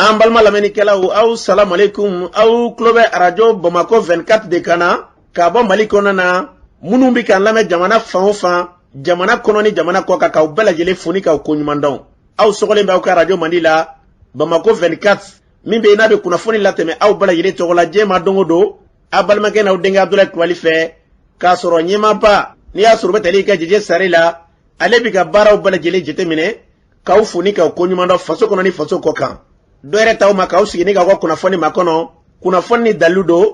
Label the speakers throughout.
Speaker 1: An balima lamɛnnikɛlaw, aw salamu aleykum. Aw tulo bɛ arajo Bamakɔ 24 de kan na ka bɔ Mali kɔnɔna na. Minnu bɛ k'an lamɛn jamana fan o fan, jamana kɔnɔ ni jamana kɔ kan, k'aw bɛɛ lajɛlen fo ni k'aw koɲuman dɔn. Aw sɔgɔlen bɛ aw ka arajo mandi la, Bamakɔ 24, min bɛ yen n'a bɛ kunnafoni latɛmɛ aw bɛɛ lajɛlen tɔgɔ la diɲɛ ma don o don, aw balimakɛ n'aw denkɛ Abudulayi Kulubali fɛ, k'a sɔrɔ ɲɛmaaba n'i y'a sɔrɔ u bɛ tali kɛ Jeje Sare la, ale bɛ ka baaraw bɛɛ lajɛlen jateminɛ, k'aw fo ni k'aw koɲuman dɔn faso kɔnɔ ni faso kɔ kan. Dɔ yɛrɛ t'aw ma k'aw sigi ni k'aw ka kunnafoni makɔnɔ. Kunnafoni ni dalilu don,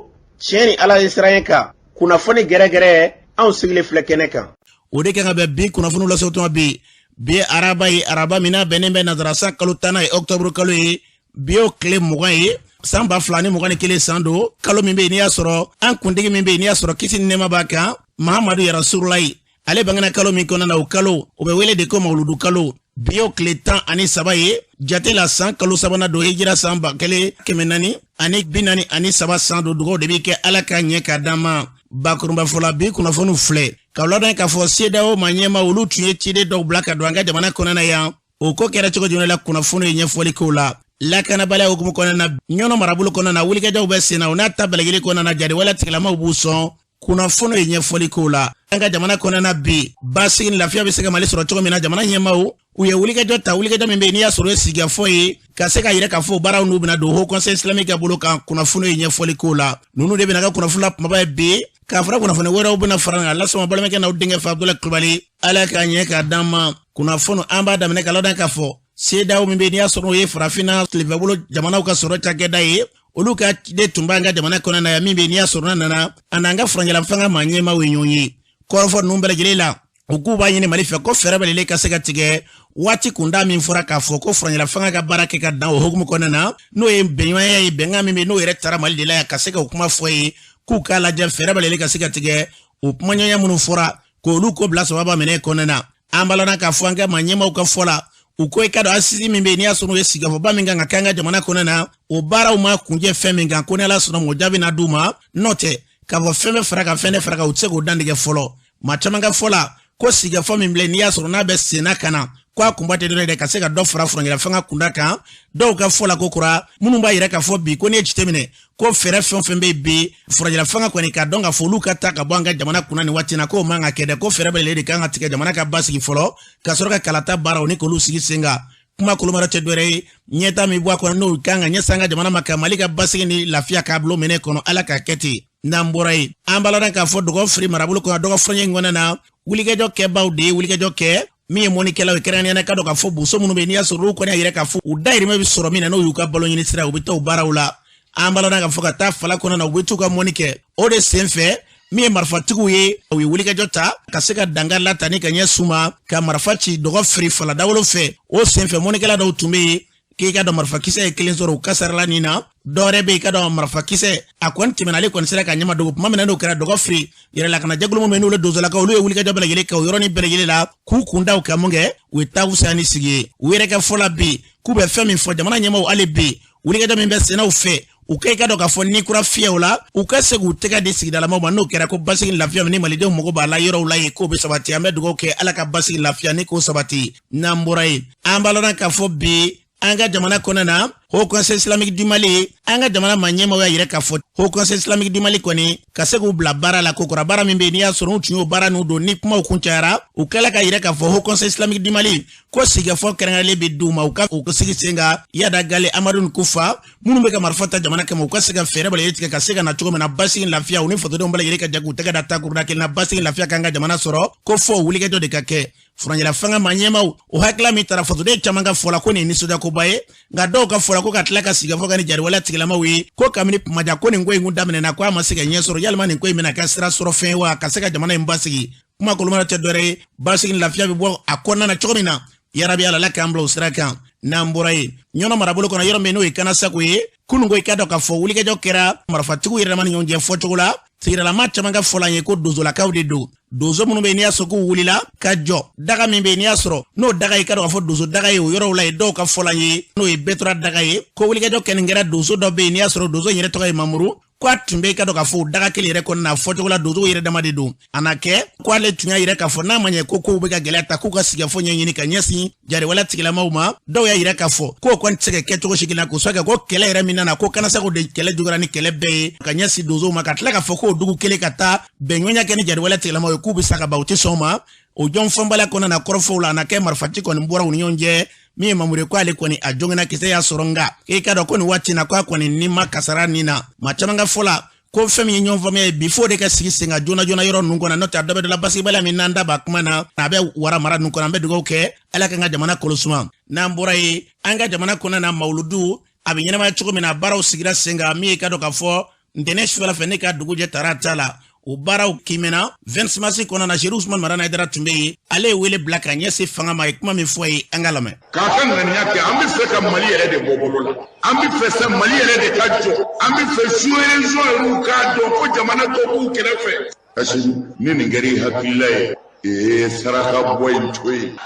Speaker 1: tiɲɛ ni Ala ye siran kan, kunnafoni gɛrɛgɛrɛ, anw sigilen filɛ kɛnɛ kan.
Speaker 2: O de kan ka bɛn bi kunnafoniw lase tuma bi. Bi ye araba ye, araba min n'a bɛnnen bɛ nazara san kalo tannan ye, ɔkutɔburu kalo ye. Bi y'o tile 20 ye, san 2021 san don. Kalo min bɛ yen n'i y'a sɔrɔ an kuntigi min bɛ yen n'i y'a sɔrɔ kisi ni nɛɛma b'a kan, Mahamadu Yarasulayi, ale bangena kalo min kɔnɔna na, o kalo o bɛ wele de ko mawuludu kalo. Bi y'o tile 13 ye jate la, san kalo sabanan don, hijira san 1443 san don. Dugaw de bɛ kɛ Ala ka ɲɛ ka d'an ma. Bakurunba fɔla, bi kunnafoniw filɛ k'aw ladɔn k'a fɔ CEDEAO maa ɲɛmaa, olu tun ye ciden dɔw bila ka don an ka jamana kɔnɔna yan. O ko kɛra cogo jumɛn la? Kunnafoni ye ɲɛfɔli k'o la. Lakanabaliya hukumu kɔnɔna na, Ɲɔnɔ marabolo kɔnɔna na, wulikajɔw bɛ sen na. O n'a ta bɛɛ lajɛlen kɔnɔna na, jatigɛwale tigilamaw b'u sɔn. Kunnafoni ye ɲɛfɔli k'o la. An ka jamana kɔnɔna na bi, basigi ni lafiya bɛ se ka Mali sɔrɔ cogo min na, jamana ɲɛmaaw u ye wulikajɔ ta, wulikajɔ min bɛ yen n'i y'a sɔrɔ o ye sigikafɔ ye, ka se ka yira k'a fɔ baaraw n'u bɛna don Haut Conseil islamique ka bolo kan. Kunnafoni ye ɲɛfɔli k'o la. Ninnu de bɛna ka kunnafoni la kumaba ye bi, k'a fara kunnafoni wɛrɛw bɛna fara kan lasama balimakɛ n'aw denkɛ fɛ, Abudulayi Kulubali. Ala k'a ɲɛ k'a d'an ma. Kunnafoni an b'a daminɛ ka ladɔn k'a fɔ CEDEAO min bɛ yen n'i y'a sɔrɔ o ye farafinna tilefɛbolo jamanaw ka sɔrɔ cakɛda ye, olu ka de tun b'an ka jamana kɔnɔ na yan, min bɛ yen n'i y'a sɔrɔ n'a nana a n'an ka furancɛla fanga maa ɲɛmaaw ye ɲɔgɔn ye. Kɔrɔfɔ ninnu bɛɛ lajɛlen la, u k'u b'a ɲini Mali fɛ ko fɛɛrɛ bɛɛ lajɛlen ka se ka tigɛ waati kunda min fɔra k'a fɔ ko furancɛla fanga ka baara kɛ ka dan o hukumu kɔnɔna na, n'o ye bɛnɲɔgɔnya ye, bɛnkan min bɛ n'o yɛrɛ taara Mali de la yan, ka se ka o kuma fɔ ye k'u k'a lajɛ fɛɛrɛ bɛɛ lajɛlen ka se ka tigɛ o kumaɲɔgɔnya minnu fɔra, k'olu ko bila sababa minɛ kɔnɔna na. An b'a lɔn k'a fɔ an ka maa ɲɛmaaw ka fɔ la, u ko i ka dɔn assises min bɛ yen n'i y'a sɔrɔ o ye sigikafɔba min kan ka kɛ an ka jamana kɔnɔna na, o baaraw ma kuncɛ fɛn min kan, ko ni Ala sɔnna ma, o jaabi na d'u ma. N'o tɛ k'a fɔ fɛn bɛ fara kan, fɛn tɛ fara kan, u tɛ se k'o dantigɛ fɔlɔ. Maa caman ka fɔ la ko sigikafɔ min filɛ n'i y'a sɔrɔ n'a bɛ senna ka na, ko a kunba tɛ dɔrɔn dɛ ka se ka dɔ fara furancɛla fanga kunda kan. Dɔw ka fɔ la ko kura minnu b'a yira k'a fɔ bi ko n'i ye jateminɛ ko fɛɛrɛ fɛn o fɛn bɛ yen bi, furancɛla fanga kɔni k'a dɔn k'a fɔ olu ka taa ka bɔ an ka jamana kunna nin waati na, k'o man ka kɛ dɛ, ko fɛɛrɛ bɛɛ lajɛlen de kan ka tigɛ jamana ka basigi fɔlɔ, ka sɔrɔ ka kalata baaraw ni k'olu sigi sen kan. Kuma kolomara tɛ dɔwɛrɛ ye, ɲɛta min bɔ a kɔnɔ n'o kan ka ɲɛsin an ka jamana ma, ka Mali ka basigi ni lafiya k'a bilo minɛ kɔnɔ, Ala k'a kɛ ten. N'an bɔra yen, an b'a ladɔn k'a fɔ Dɔgɔfiri marabolo kɔnɔ, dɔgɔ furancɛ in kɔnɔna na, wulikajɔ kɛbaw de ye wulikajɔ kɛ, min ye mɔnikɛlaw ye, kɛrɛnkɛrɛnnenya ka dɔn k'a fɔ boso minnu bɛ yen n'i y'a sɔrɔ olu kɔni y'a yira k'a fɔ u dahirimɛ bɛ sɔrɔ min na, n'o y'u ka balo ɲini sira, u bɛ taa o baaraw la. An b'a ladɔn k'a fɔ ka taa fala kɔnɔna na, u bɛ t'u ka mɔni kɛ. O de sen fɛ, min ye marifatigiw ye, u ye wulikajɔ ta ka se ka dankari lata ni ka ɲɛ suma ka marifa ci Dɔgɔfiri fala dawolo fɛ. O sen fɛ, mɔnikɛla dɔw tun bɛ yen k'i ka dɔn marifakisɛ ye kelen sɔrɔ u kasarala nin na. Dɔwɛrɛ bɛ yen, ka dɔn marifakisɛ a kɔni tɛmɛna, ale kɔni sera ka ɲɛma dogo. Tuma min na n'o kɛra, Dɔgɔfiri yɛrɛlakana jɛkulu minnu bɛ n'olu dozolakaw, olu ye wulikajɔ bɛɛ lajɛlen kɛ o yɔrɔnin bɛɛ lajɛlen la k'u kun da u kan. Mun kɛ? U ye taa fisaya ni sigi ye. U yɛrɛ ka fɔ la bi, k'u bɛ fɛn min fɔ jamana ɲɛmaaw, hali bi wulikajɔ min bɛ sennaw fɛ, u ka i ka dɔn k'a fɔ ni kura fiyɛw la, u ka se k'u tɛgɛ di sigidalamaw ma. N'o kɛra, ko basigi lafiya ni malidenw mago b'a la yɔrɔw la yen, k'o bɛ sabati. An bɛ dugawu kɛ Ala ka basigi lafiya ni k'o sabati. N'an bɔra yen, an b'a lɔn k'a fɔ bi an ka jamana kɔnɔ na, Haut Conseil islamique du Mali, an ka jamana maa ɲɛmaaw y'a yira k'a fɔ Haut Conseil islamique du Mali kɔni ka se k'u bila baara la ko kura. Baara min bɛ yen n'i y'a sɔrɔ u tun y'o baara n'u don ni kumaw kun cayara, u tilala ka yira k'a fɔ Haut Conseil islamique du Mali ko sigikafɔ kɛrɛnkɛrɛnlen bɛ d'u ma, u ka u sigi sen kan. Iyad Ag Ghali, Amadu Kufa, minnu bɛ ka marifa ta jamana kama, u ka se ka fɛɛrɛ bɛɛ lajɛlen tigɛ ka se ka na cogo min na basigi lafiya, u ni fasodenw bɛɛ lajɛlen ka jɛ k'u tɛgɛ da takurunda kelen na, basigi lafiya k'an ka jamana sɔrɔ, ko fɔ wulikajɔ de ka kɛ. Furancɛla fanga maa ɲɛmaaw, o hakilila min tara, fasoden caman ka fɔ la ko nin ye nisɔndiyakoba ye, nka dɔw ka fɔ la ko ka tila ka sigikafɔ kɛ ni jatigɛwale tigilamaw ye, ko kabini kumajan ko nin ko in kun daminɛna, ko a ma se ka ɲɛ sɔrɔ. Yalima nin ko in bɛna kɛ sira sɔrɔ fɛn wa ka se ka jamana in basigi? Kuma kolomara tɛ dɔwɛrɛ ye, basigi ni lafiya bɛ bɔ a kɔnɔna na cogo min na, yarabi Ala la k'an bila o sira kan. N'an bɔra yen, Ɲɔnɔ marabolo kɔnɔ, yɔrɔ min n'o ye Kanasago ye, kunun ko i ka dɔn k'a fɔ wulikajɔ kɛra marifatigiw yɛrɛ dama ni ɲɔgɔn cɛ fɔcogo la. Sigidalama caman ka fɔ la ye ko dozolakaw de don, donso minnu bɛ yen n'i y'a sɔrɔ k'u wulila ka jɔ daga min bɛ yen n'i y'a sɔrɔ n'o daga ye, ka dɔn k'a fɔ donso daga ye o yɔrɔw la ye. Dɔw ka fɔ la ye n'o ye Bɛtura daga ye, ko wulikajɔ kɛ nin kɛra, donso dɔ bɛ yen n'i y'a sɔrɔ donso in yɛrɛ tɔgɔ ye Mamuru. ko a tun bɛ i ka dɔn k'a fɔ o daga kelen yɛrɛ kɔnɔna na fɔcogo la donsow yɛrɛ dama de don. A na kɛ ko ale tun y'a yira k'a fɔ n'a ma ɲɛ ko kow bɛ ka gɛlɛya ta, k'u ka sigikafɔ ɲɛɲini ka ɲɛsin jatigɛwale tigilamaw ma. Dɔw y'a yira k'a fɔ k'o kɔni tɛ se ka kɛ cogo si la, k'o sabu kɛ ko kɛlɛ yɛrɛ min nana, ko kanasago de kɛlɛ juguyara ni kɛlɛ bɛɛ ye ka ɲɛsin donsow ma, ka tila k'a fɔ k'o dugu kelen ka taa bɛnɲɔgɔnya kɛ ni jatigɛwale tigilamaw ye, k'u bɛ sa ka ban, u tɛ sɔn o ma. O jɔn fanbaliya kɔnɔna na kɔrɔfɔw la, a na kɛ marifaci kɔni bɔra u ni ɲɔgɔn cɛ. Min ye Mamuru ye, ko ale kɔni a jogina, kisɛ y'a sɔrɔ, nka k'i k'a dɔn ko nin waati na ko a kɔni ni ma kasara nin na. Maa caman ka fɔ la ko fɛn min ye ɲɔgɔn faamuya ye bi, f'o de ka sigi sen kan joona joona yɔrɔ ninnu kɔnɔ, n'o tɛ a dɔ bɛ dɔ la basigibaliya min n'an da b'a kuma na, a bɛ wara mara ninnu kɔnɔ. An bɛ dugawu kɛ, Ala k'an ka jamana kolo suma. N'an bɔra yen, an ka jamana kɔnɔna na, mawuludu a bɛ ɲɛnamaya cogo min na, baaraw sigira sen kan. Min ye ka dɔn k'a fɔ ntɛnɛn sufɛla fɛ ne ka dugu jɛ tara ta la, o baaraw kimɛna 26 mars kɔnɔna na. Serifu Usumani Madani Hayidara tun bɛ yen, ale ye wele bila ka ɲɛsin fanga ma. A ye kuma min fɔ ye, an ka lamɛn.
Speaker 3: K'a ka ŋaniya kɛ, an bɛ fɛ ka Mali yɛrɛ de bɔ bolo la, an bɛ fɛ sa Mali yɛrɛ de ka jɔ, an bɛ fɛ sous-région yɛrɛw k'a dɔn ko jamana dɔ b'u kɛrɛfɛ. Asimi, ni nin kɛra i hakilila ye, ee saraka bɔ in to yen,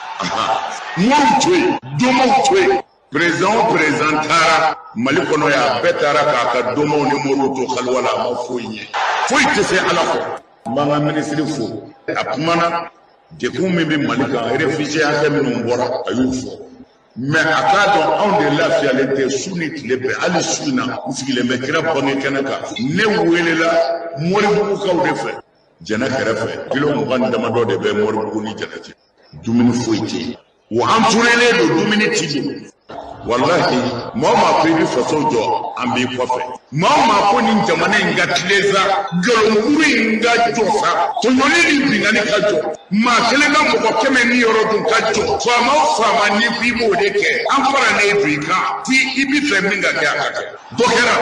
Speaker 3: moriw to yen, domaw to yen. Président o président taara Mali kɔnɔ yan, a bɛɛ taara k'a ka domaw ni moriw to xaliwa la, a ma foyi ɲɛ, foyi tɛ se Ala kɔ. N b'an ka minisiri fo, a kumana degun min bɛ Mali kan, réfugié hakɛ minnu bɔra, a y'o fɔ. Mais a k'a dɔn anw de lafiyalen tɛ su ni tile bɛɛ. Hali su in na, n sigilen bɛ kira bange kɛnɛ kan, ne welela Moribugukaw de fɛ Jɛnɛ kɛrɛfɛ, kilo 20 damadɔ de bɛ Moribugu ni Jɛnɛ cɛ, dumuni foyi tɛ yen. Wa an turelen don, dumuni ti don. Walahi, maa o maa ko i bɛ faso jɔ, an b'i kɔfɛ. Maa o maa ko nin jamana in ka tilen sa, nkalonfuru in ka jɔ sa, tɔɲɔli ni binkanni ka jɔ, maa kelen ka mɔgɔ 100 ni yɔrɔ dun ka jɔ, faama o faama n'i ko i b'o de kɛ, an faralen don i kan f'i i bɛ fɛ min ka kɛ, a ka kɛ. Dɔ kɛra,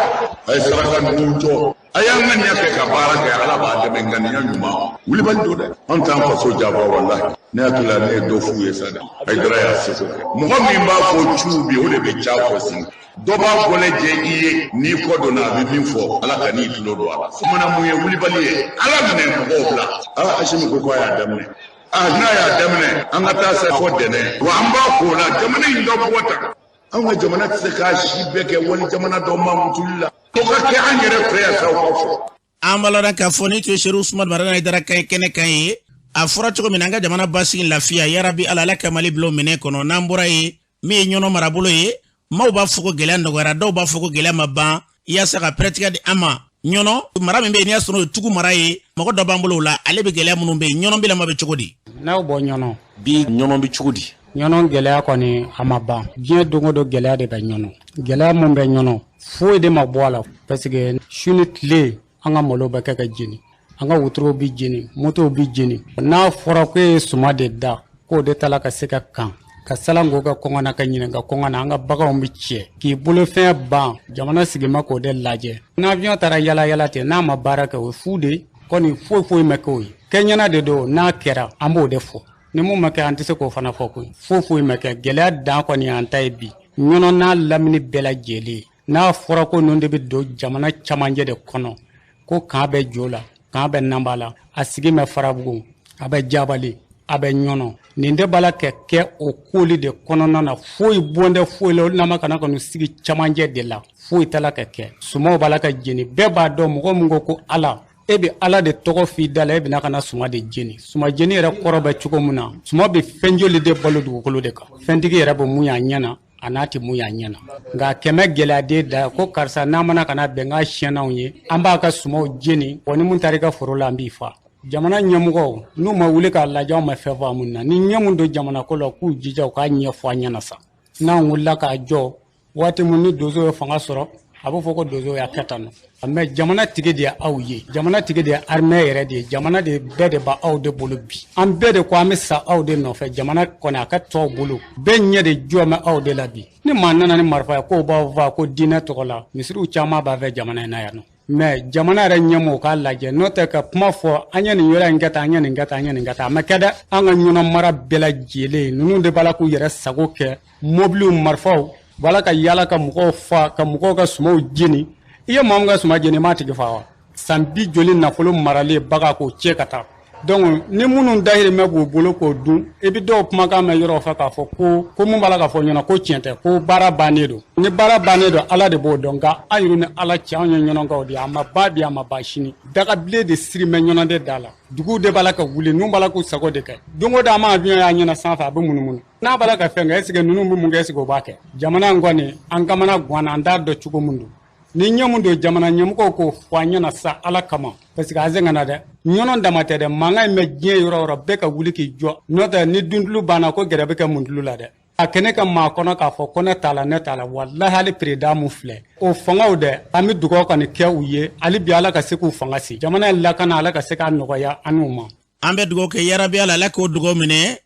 Speaker 3: a ye saraka ninnu jɔ. A y'an ŋaniya kɛ ka baara kɛ, Ala b'a dɛmɛ. Ŋaniya ɲuman wulibali don dɛ, an t'an faso janfa. Walahi, ne hakili la ne ye dɔ f'u ye sa dɛ. Hayidara y'a seko kɛ. Mɔgɔ min b'a fɔ cu bi, o de bɛ ca fɔ sini. Dɔ b'a gɔlɛ jɛ i ye, n'i kɔ donna a bɛ min fɔ, Ala ka n'i tulo don a la. Kumana mun ye wulibali ye, Ala minɛ mɔgɔw bila. Aa, Asimi ko k'a y'a daminɛ. Aa, n'a y'a daminɛ, an ka taa sa fɔ dɛnɛ wa, an b'a ko la jamana in ka bɔ tan. Anw ka jamana tɛ se k'a si bɛɛ kɛ wali jamana dɔ mankutuli la. O ka kɛ an yɛrɛ fɛ yan sa, o ka fɔ.
Speaker 2: An b'a lɔn k'a fɔ ni tun ye Serifu Usumani Madani Hayidara kan ye kɛnɛ kan ye. A fɔra cogo min na, an ka jamana basigi, lafiya, yarabi Ala, Ala ka Mali bila o minɛ kɔnɔ. N'an bɔra yen, min ye Ɲɔnɔ marabolo ye, maaw b'a fɔ ko gɛlɛya nɔgɔyara, dɔw b'a fɔ ko gɛlɛya ma ban. Yaasa ka pɛrɛtigɛ di an ma, Ɲɔnɔ mara min bɛ yen, n'i y'a sɔrɔ o ye tugu mara ye, mɔgɔ dɔ b'an bolo o la, ale bɛ gɛlɛya minnu bɛ yen, Ɲɔnɔ bilama bɛ cogo di?
Speaker 4: N'aw bɔ Ɲɔnɔ.
Speaker 5: Bi Ɲɔnɔ bɛ cogo di?
Speaker 4: Ɲɔnɔ gɛlɛya kɔni a ma ban. Diɲɛ don o don gɛlɛya de bɛ Ɲɔnɔ. Gɛlɛya mun bɛ Ɲɔnɔ, foyi de ma bɔ a la, parce que su ni tile an ka malo bɛ kɛ ka jeni, an ka wotorow bɛ jeni, motow bɛ jeni. N'a fɔra ko e ye suma de da, k'o de tala ka se ka kan ka salanko ka kɔngɔ na, ka ɲinɛ ka kɔngɔ na, an ka baganw bɛ tiɲɛ k'i bolofɛn ban. Jamana sigima k'o de lajɛ. N'avion taara yala yala ten, n'a ma baara kɛ, o fu de kɔni, foyi foyi ma kɛ o ye. Kɛɲɛna de don, n'a kɛra an b'o de fɔ, ni mun ma kɛ an tɛ se k'o fana fɔ koyi. Foyi foyi ma kɛ, gɛlɛya dan kɔni y'an ta ye bi. Ɲɔnɔ n'a lamini bɛɛ lajɛlen, n'a fɔra ko ninnu de bɛ don jamana camancɛ de kɔnɔ, ko kan bɛ jo la, kan bɛ nanba la, a sigi bɛ Farabugu, a bɛ Jabali, a bɛ Ɲɔnɔ, nin de b'a la ka kɛ o koli de kɔnɔna na. Foyi bɔn tɛ foyi la, olu nama kana ka sigi camancɛ de la, foyi t'a la ka kɛ. Sumaw b'a la ka jeni, bɛɛ b'a dɔn. Mɔgɔ min ko ko Ala, e bɛ Ala de tɔgɔ f'i da la, e bɛna ka na suma de jeni. Suma jeni yɛrɛ kɔrɔ bɛ cogo min na, suma bɛ fɛn joli de balo dugukolo de kan, fɛntigi yɛrɛ bɛ mun y'a ɲɛ na, a n'a tɛ mun y'a ɲɛ na. Nka kɛmɛ gɛlɛyaden da ko karisa n'a mana ka na bɛnkan siɲɛnaw ye, an b'a ka sumaw jeni, wa ni mun taara i ka foro la, an b'i fa. Jamana ɲɛmɔgɔw n'u ma wuli k'a lajɛ, anw ma fɛn faamu na. Ni ɲɛ mun don jamana ko la, k'u jija u k'a ɲɛfɔ an ɲɛna sa. N'an wulila k'a jɔ waati mun ni donso ye fanga sɔrɔ, a bɛ fɔ ko donso y'a kɛ tan nɔ. Mais jamana tigi de ye aw ye, jamana tigi de ye armée yɛrɛ de ye, jamana de bɛɛ de b'aw de bolo bi. An bɛɛ de ko an bɛ sa aw de nɔfɛ. Jamana kɔni a ka tɔw bolo, bɛɛ ɲɛ de jɔ bɛ aw de la bi. Ni maa nana ni marifa ye k'o b'aw faa ko diinɛ tɔgɔ la, misiriw caman b'a fɛ jamana in na yan nɔ. Mais jamana yɛrɛ ɲɛmɔgɔw k'a lajɛ, n'o tɛ ka kuma fɔ an ye nin yɔrɔ in kɛ tan, an ye nin kɛ tan, an ye nin kɛ tan, a ma kɛ dɛ. An ka Ɲɔnɔ mara bɛɛ lajɛlen, ninnu de b'a la k'u yɛrɛ sago kɛ, mobiliw, marifaw b'a la ka yala ka mɔgɔw fa, ka mɔgɔw ka sumaw jeni. I ye maa min ka suma jeni, i m'a tigi fa wa? San bi joli nafolo maralen bagan k'o cɛ ka taa. Donc ni minnu dahirimɛ b'u bolo k'o dun, i bɛ dɔw kumakan mɛn yɔrɔ fɛ k'a fɔ ko mun b'a la k'a fɔ ɲɛna ko tiɲɛ tɛ, ko baara bannen don. Ni baara bannen don, Ala de b'o dɔn. Nka an yɛrɛ ni Ala cɛ, anw ye ɲɔnɔnkaw de ye. A ma ban bi, a ma ban sini. Dagabilen de siri bɛ ɲɔnɔn de da la. Duguw de b'a la ka wuli, ninnu b'a la k'u sago de kɛ. Don o don an b'a avion y'a ɲɛna sanfɛ, a bɛ munumunu. N'a b'a la ka fɛn kɛ, est ce que ninnu bɛ mun kɛ, est ce que o b'a kɛ? Jamana in kɔni, an kamana ganna, an t'a dɔn cogo min don. Ni ɲɛ mun don, jamana ɲɛmɔgɔw k'o fɔ an ɲɛna sa, Ala kama, parce que an sɛgɛnna dɛ. Ɲɔnɔ dama tɛ dɛ, mankan in bɛ diɲɛ yɔrɔ o yɔrɔ, bɛɛ ka wuli k'i jɔ. N'o tɛ, ni duntulu banna, ko gɛrɛ bɛ kɛ muntulu la dɛ. A kɛnɛ ka maa kɔnɔ k'a fɔ ko ne t'a la, ne t'a la. Walahi, hali président mun filɛ o fangaw dɛ, an bɛ dugawu kɔni kɛ u ye hali bi, Ala ka se k'u fanga se, jamana in lakana, Ala ka se k'a nɔgɔya an n'u ma.
Speaker 2: An bɛ dugawu kɛ yarabi, Ala, Ala k'o dugawu minɛ.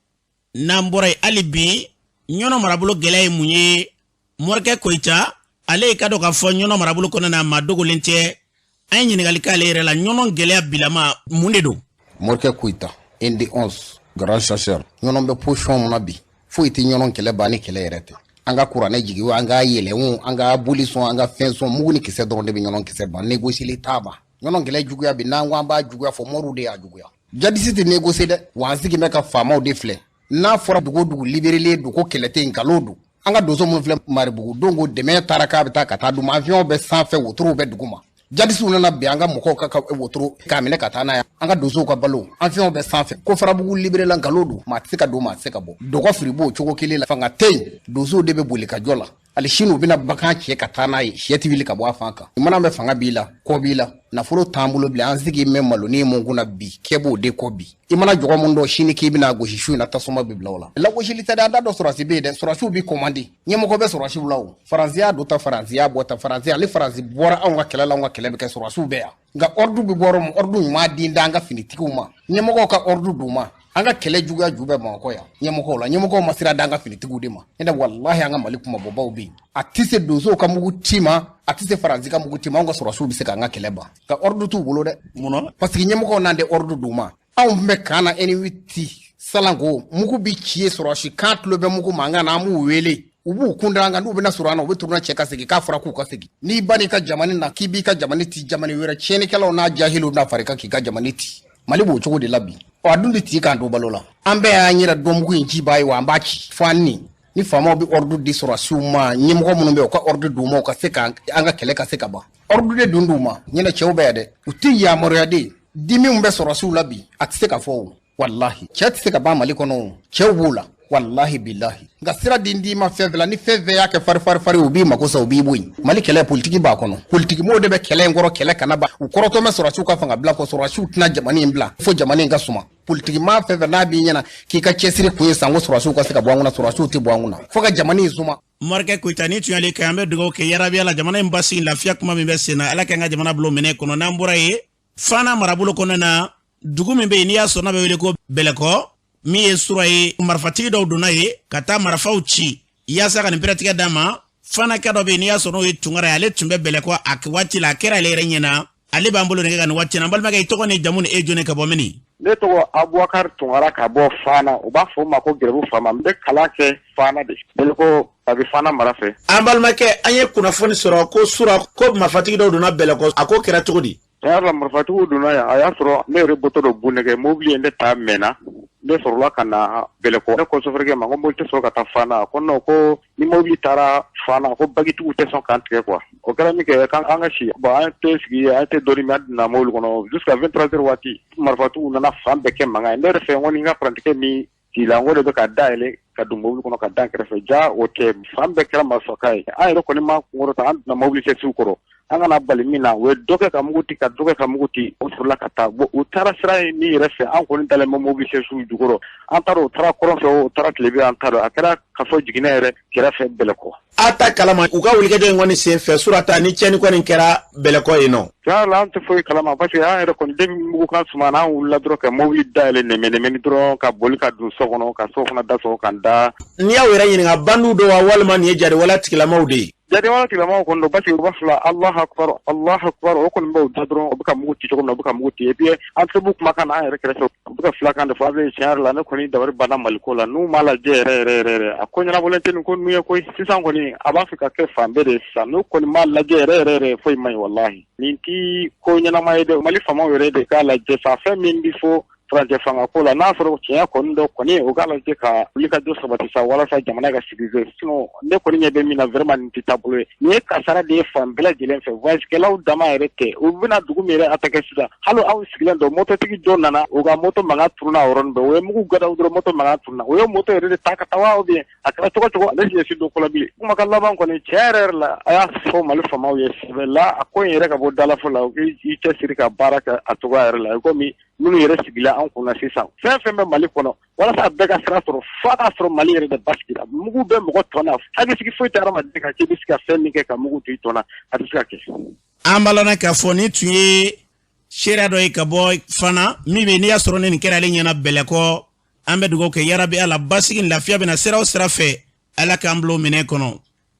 Speaker 2: N'an bɔra yen, hali bi Ɲɔnɔ marabolo gɛlɛya ye mun ye? Morikɛ Koyita, ale ye ka dɔn k'a fɔ Ɲɔnɔ marabolo kɔnɔna na, maa dogolen tɛ. An ye ɲininkali k'ale yɛrɛ la, Ɲɔnɔ gɛlɛya bilama mun de don?
Speaker 5: Morikɛ Koyita, ND 11, grand chasseur. Ɲɔnɔ bɛ position mun na bi, foyi tɛ ɲɔnɔ kɛlɛ ban ni kɛlɛ yɛrɛ tɛ. An ka kuranɛ jigi o, an ka yɛlɛ o, an ka boli sɔn, an ka fɛn sɔn, mugu ni kisɛ dɔrɔn de bɛ ɲɔnɔ kisɛ ban, négocier t'a ban. Ɲɔnɔ kɛlɛ juguya bi, n'an ko an b'a juguya fɔ, moriw de y'a juguya. Jadisi tɛ négocier dɛ. Wa an sigi bɛ ka faamaw de filɛ. N'a fɔra dugu o dugu libérélen don ko kɛlɛ tɛ yen, nkalon don. An ka donso minnu filɛ Maribugu don, ko dɛmɛ taara k'a bɛ taa ka taa d'u ma, avion bɛ sanfɛ, wotorow bɛ dugu ma. Jadisiw nana bin an ka mɔgɔw ka wotoro k'a minɛ ka taa n'a ye. An ka donsow ka balo, avion bɛ sanfɛ, ko Farabugu libéré la, nkalon don. Maa tɛ se ka don, maa tɛ se ka bɔ. Dɔgɔ firi b'o cogo kelen la, fanga tɛ yen, donsow de bɛ boli ka jɔ la. Hali sini u bɛna bagan cɛ ka taa n'a ye, sɛ tɛ wuli ka bɔ a fan kan. Mana bɛ fanga b'i la, kɔ b'i la, nafolo t'an bolo bilen. An sigi bɛ maloni mun kunna bi, kɛ b'o de kɔ bi. I mana jɔgɔ mun dɔn sini k'i bɛna gosi, su in na tasuma bɛ bila o la. Lagosili tɛ dɛ, an t'a dɔn. Sɔrɔsi bɛ yen dɛ, sɔrɔsiw bɛ kɔmandi, ɲɛmɔgɔ bɛ sɔrɔsiw la o. Faransi y'a don ta, Faransi y'a bɔ ta, Faransi ale Faransi bɔra anw ka kɛlɛ la, anw ka kɛlɛ bɛ kɛ, sɔrɔsiw bɛ yan. Nka ordre bɛ bɔ yɔrɔ min, ordre ɲuman di d'an ka finitigiw ma, ɲɛmɔgɔw ka ordre d'u ma. An ka kɛlɛ juguya ju bɛ Bamakɔ yan ɲɛmɔgɔw la. Ɲɛmɔgɔw ma sira d'an ka finitigiw de ma. Ne walahi, an ka Mali kumabɔbaw bɛ yen, a tɛ se donsow ka mugu ci ma, a tɛ se Faransi ka mugu ci ma. Anw ka sɔrɔsiw bɛ se k'an ka kɛlɛ ban, nka ordre t'u bolo dɛ.
Speaker 2: Mun?
Speaker 5: Parce que ɲɛmɔgɔw n'an tɛ ordre d'u ma. Anw tun bɛ kan na N8 Salanko, mugu bi ci ye, sɔrɔsi kan tulo bɛ mugu mankan na, an b'u wele, u b'u kun da an kan. N'u bɛna sɔrɔ an na, u bɛ tourner cɛ ka segin k'a fɔra k'u ka segin. N'i ba n'i ka jamana na k'i b'i ka jamana ci jamana wɛrɛ, tiɲɛnikɛlaw n'a jahiliw bɛna fara i kan k'i ka jamana ci. Mali b'o cogo de la bi. Ɔ, a dun tɛ ci k'an to balo la. An bɛɛ y'an yɛrɛ dɔn mugu in cibaa ye, wa an b'a ci fo an ni faamaw bɛ ordre di sɔrɔsiw ma. Ɲɛmɔgɔ minnu bɛ yen, u ka ordre d'u ma, u ka se ka an ka kɛlɛ ka se ka ban. Ordre de dun d'u ma ɲɛnɛ. Cɛw bɛ yan dɛ, u tɛ yamaruya de. Dimi min bɛ sɔrɔsiw la bi, a tɛ se ka fɔ o. Walahi, cɛ tɛ se ka ban Mali kɔnɔ o. Cɛw b'o la, walahi bilahi. Nka sira di d'i ma fɛn fɛn la, ni fɛn fɛn y'a kɛ fari fari fari, u b'i mako sa, u b'i bɔ yen. Mali kɛlɛ politiki b'a kɔnɔ, politiki mɔgɔw de bɛ kɛlɛ in kɔrɔ. Kɛlɛ kana ban, u kɔrɔtɔ bɛ sɔrɔsiw ka fanga bila kɔ. Sɔrɔsiw tɛna jamana in bila fo jamana in ka suma. Politiki maa fɛn fɛn n'a b'i ɲɛna k'i ka cɛsiri kun ye sanko sɔrɔsiw ka se ka bɔ an kunna, sɔrɔsiw tɛ bɔ an kunna fo ka jamana in suma.
Speaker 2: Morikɛ Koyita, ni tun y'ale kan, an bɛ dugawu kɛ yarabi la, jamana in basigi, lafiya kuma min bɛ sen na, Ala k'an ka jamana bila o minɛ kɔnɔ. N'an bɔra yen, Fana marabolo kɔnɔna na, dugu min bɛ yen n'i y'a sɔrɔ n'a bɛ wele ko Bɛlɛkɔ, min ye sura ye, marifatigi dɔw donna yen ka taa marifaw ci yaasa ka nin pɛrɛtigɛ d'a ma. Fanakɛ dɔ bɛ yen n'i y'a sɔrɔ n'o ye Tunkara ye, ale tun bɛ Bɛlɛkɔ a waati la, a kɛra ale yɛrɛ ɲɛna. Ale b'an bolo nɛgɛ kan nin waati na. An balimakɛ, i tɔgɔ ni jamu ni e jɔn ka bɔ mini?
Speaker 6: Ne tɔgɔ Abubakar Tunkara ka bɔ Fana, u b'a fɔ o ma ko gɛrɛbu faama. N bɛ kalan kɛ Fana de, Bɛlɛkɔ, a bɛ Fana mara fɛ.
Speaker 1: An balimakɛ, an ye kunnafoni sɔrɔ ko sura ko marifatigi dɔw donna Bɛlɛkɔ, a ko kɛra cogo di?
Speaker 6: Tiɲɛ yɛrɛ la, marifatigiw donna yan, a y'a sɔrɔ ne yɛrɛ bɔtɔ don Bunɛgɛ, mobili ye ne ta mɛnna, ne sɔrɔla ka na Bɛlɛkɔ. Ne ko sofɛrikɛ ma ko mobili tɛ sɔrɔ ka taa Fana? Ko non, ko ni mobili taara Fana, ko bagitigiw tɛ sɔn k'an tigɛ quoi. O kɛra min kɛ, k'an ka si bon, an tɛ sigi, an tɛ dɔɔnin min, an donna mobili kɔnɔ jusqu'à 23 heures waati, marifatigiw nana fan bɛɛ kɛ mankan ye. Ne yɛrɛ fɛ, n ko ni n ka parantikɛ min ci la, n ko de bɛ ka da yɛlɛ ka don mobili kɔnɔ ka da kɛrɛfɛ. Ja o tɛ, fan bɛɛ kɛra marifakan ye. An yɛrɛ kɔni ma kunkɔrɔta, an donna mobili sɛsiw kɔrɔ, an kana bali min na. U ye dɔ kɛ ka mugu ci, ka dɔ kɛ ka mugu ci, o sɔrɔla ka taa. Bon, u taara sira ye min yɛrɛ fɛ, an kɔni dalen bɛ mobili sɛsiw jukɔrɔ. An taara, u taara kɔrɔn fɛ, u taara tilebin, an taara, a kɛra ka fɔ jiginɛ yɛrɛ kɛrɛfɛ Bɛlɛkɔ.
Speaker 1: A ta kalama u ka wulikajɔ in kɔni sen fɛ, surata ni tiɲɛni kɔni kɛra Bɛlɛkɔ yen nɔ?
Speaker 6: Tiɲɛ la, an tɛ foyi kalama, parce que an yɛrɛ kɔni, depuis mugukan sumana, an wulila dɔrɔn ka mobili dayɛlɛ nɛmɛ nɛmɛni dɔrɔn ka boli ka don so kɔnɔ, ka so fana da sɔgɔ ka da.
Speaker 1: N'i y'aw yɛrɛ ɲininka, bandiw don wa, walima nin ye jariwala tigilamaw de ye?
Speaker 6: Jariwala tigilamaw kɔni don, parce que u b'a fɔ Alahu akibaru, Alahu akibaru, o kɔni b'u da dɔrɔn, u bɛ ka mugu ci cogo min na, u bɛ ka mugu ci. Et puis an tulo b'u kumakan na an yɛrɛ kɛrɛfɛ, u bɛ ka filakan de fɔ. A bɛ tiɲɛ yɛrɛ la, ne kɔni dabali banna Maliko la. N'u m'a lajɛ yɛrɛ yɛrɛ yɛrɛ yɛrɛ, a ko ɲɛnabɔlen tɛ nin ko ninnu ye koyi. Sisan kɔni a b'a fɛ ka kɛ fan bɛɛ de ye sisan. N'u kɔni m'a lajɛ yɛrɛ yɛrɛ yɛrɛ, foyi man ɲi walahi. Nin ti ko ɲɛnama ye dɛ. Mali faamaw yɛrɛ de k'a lajɛ sa, fɛn min bɛ fɔ. Furancɛ fanga ko la, n'a sɔrɔ tiɲɛ kɔni dɔ kɔni, u k'a lajɛ ka wulikajɔ sabati sa walasa jamana ka sécuriser. Sinon ne kɔni ɲɛ bɛ min na, vraiment nin tɛ taabolo ye. Nin ye kasara de ye fan bɛɛ lajɛlen fɛ, voyagekɛlaw dama yɛrɛ tɛ. U bɛna dugu min yɛrɛ attaquer sisan, hali aw sigilen dɔ, mototigi dɔ nana, u ka moto mankan tununa o yɔrɔnin bɛɛ. U ye mugu gadaw dɔrɔn, moto mankan tununa. U ye moto yɛrɛ de ta ka taa wa, ou bien a kɛra cogo cogo, ale ɲɛ si don ko la bilen. Kumakan laban kɔni, tiɲɛ yɛrɛ yɛrɛ la, a y'a fɔ Mali faamaw ye sɛbɛ la, a ko in yɛrɛ ka bɔ dalafo la, u k'i cɛsiri ka baara kɛ a cogoya yɛrɛ la, komi minnu yɛrɛ sigila an kunna sisan. Fɛn fɛn bɛ Mali kɔnɔ, walasa a bɛɛ ka sira sɔrɔ, f'a k'a sɔrɔ Mali yɛrɛ de basigira. Mugu bɛ mɔgɔ tɔn na, hakilisigi foyi tɛ hadamaden kan k'i bɛ se ka fɛn min kɛ ka mugu to i tɔn na, a tɛ se ka kɛ.
Speaker 2: An b'a lɔn k'a fɔ nin tun ye seereya dɔ ye ka bɔ fana min bɛ, n'i y'a sɔrɔ ni nin kɛra ale ɲɛna Bɛlɛkɔ. An bɛ dugawu kɛ, yarabi Ala, basigi ni lafiya bɛna sira o sira fɛ, Ala k'an bila o minɛ kɔnɔ.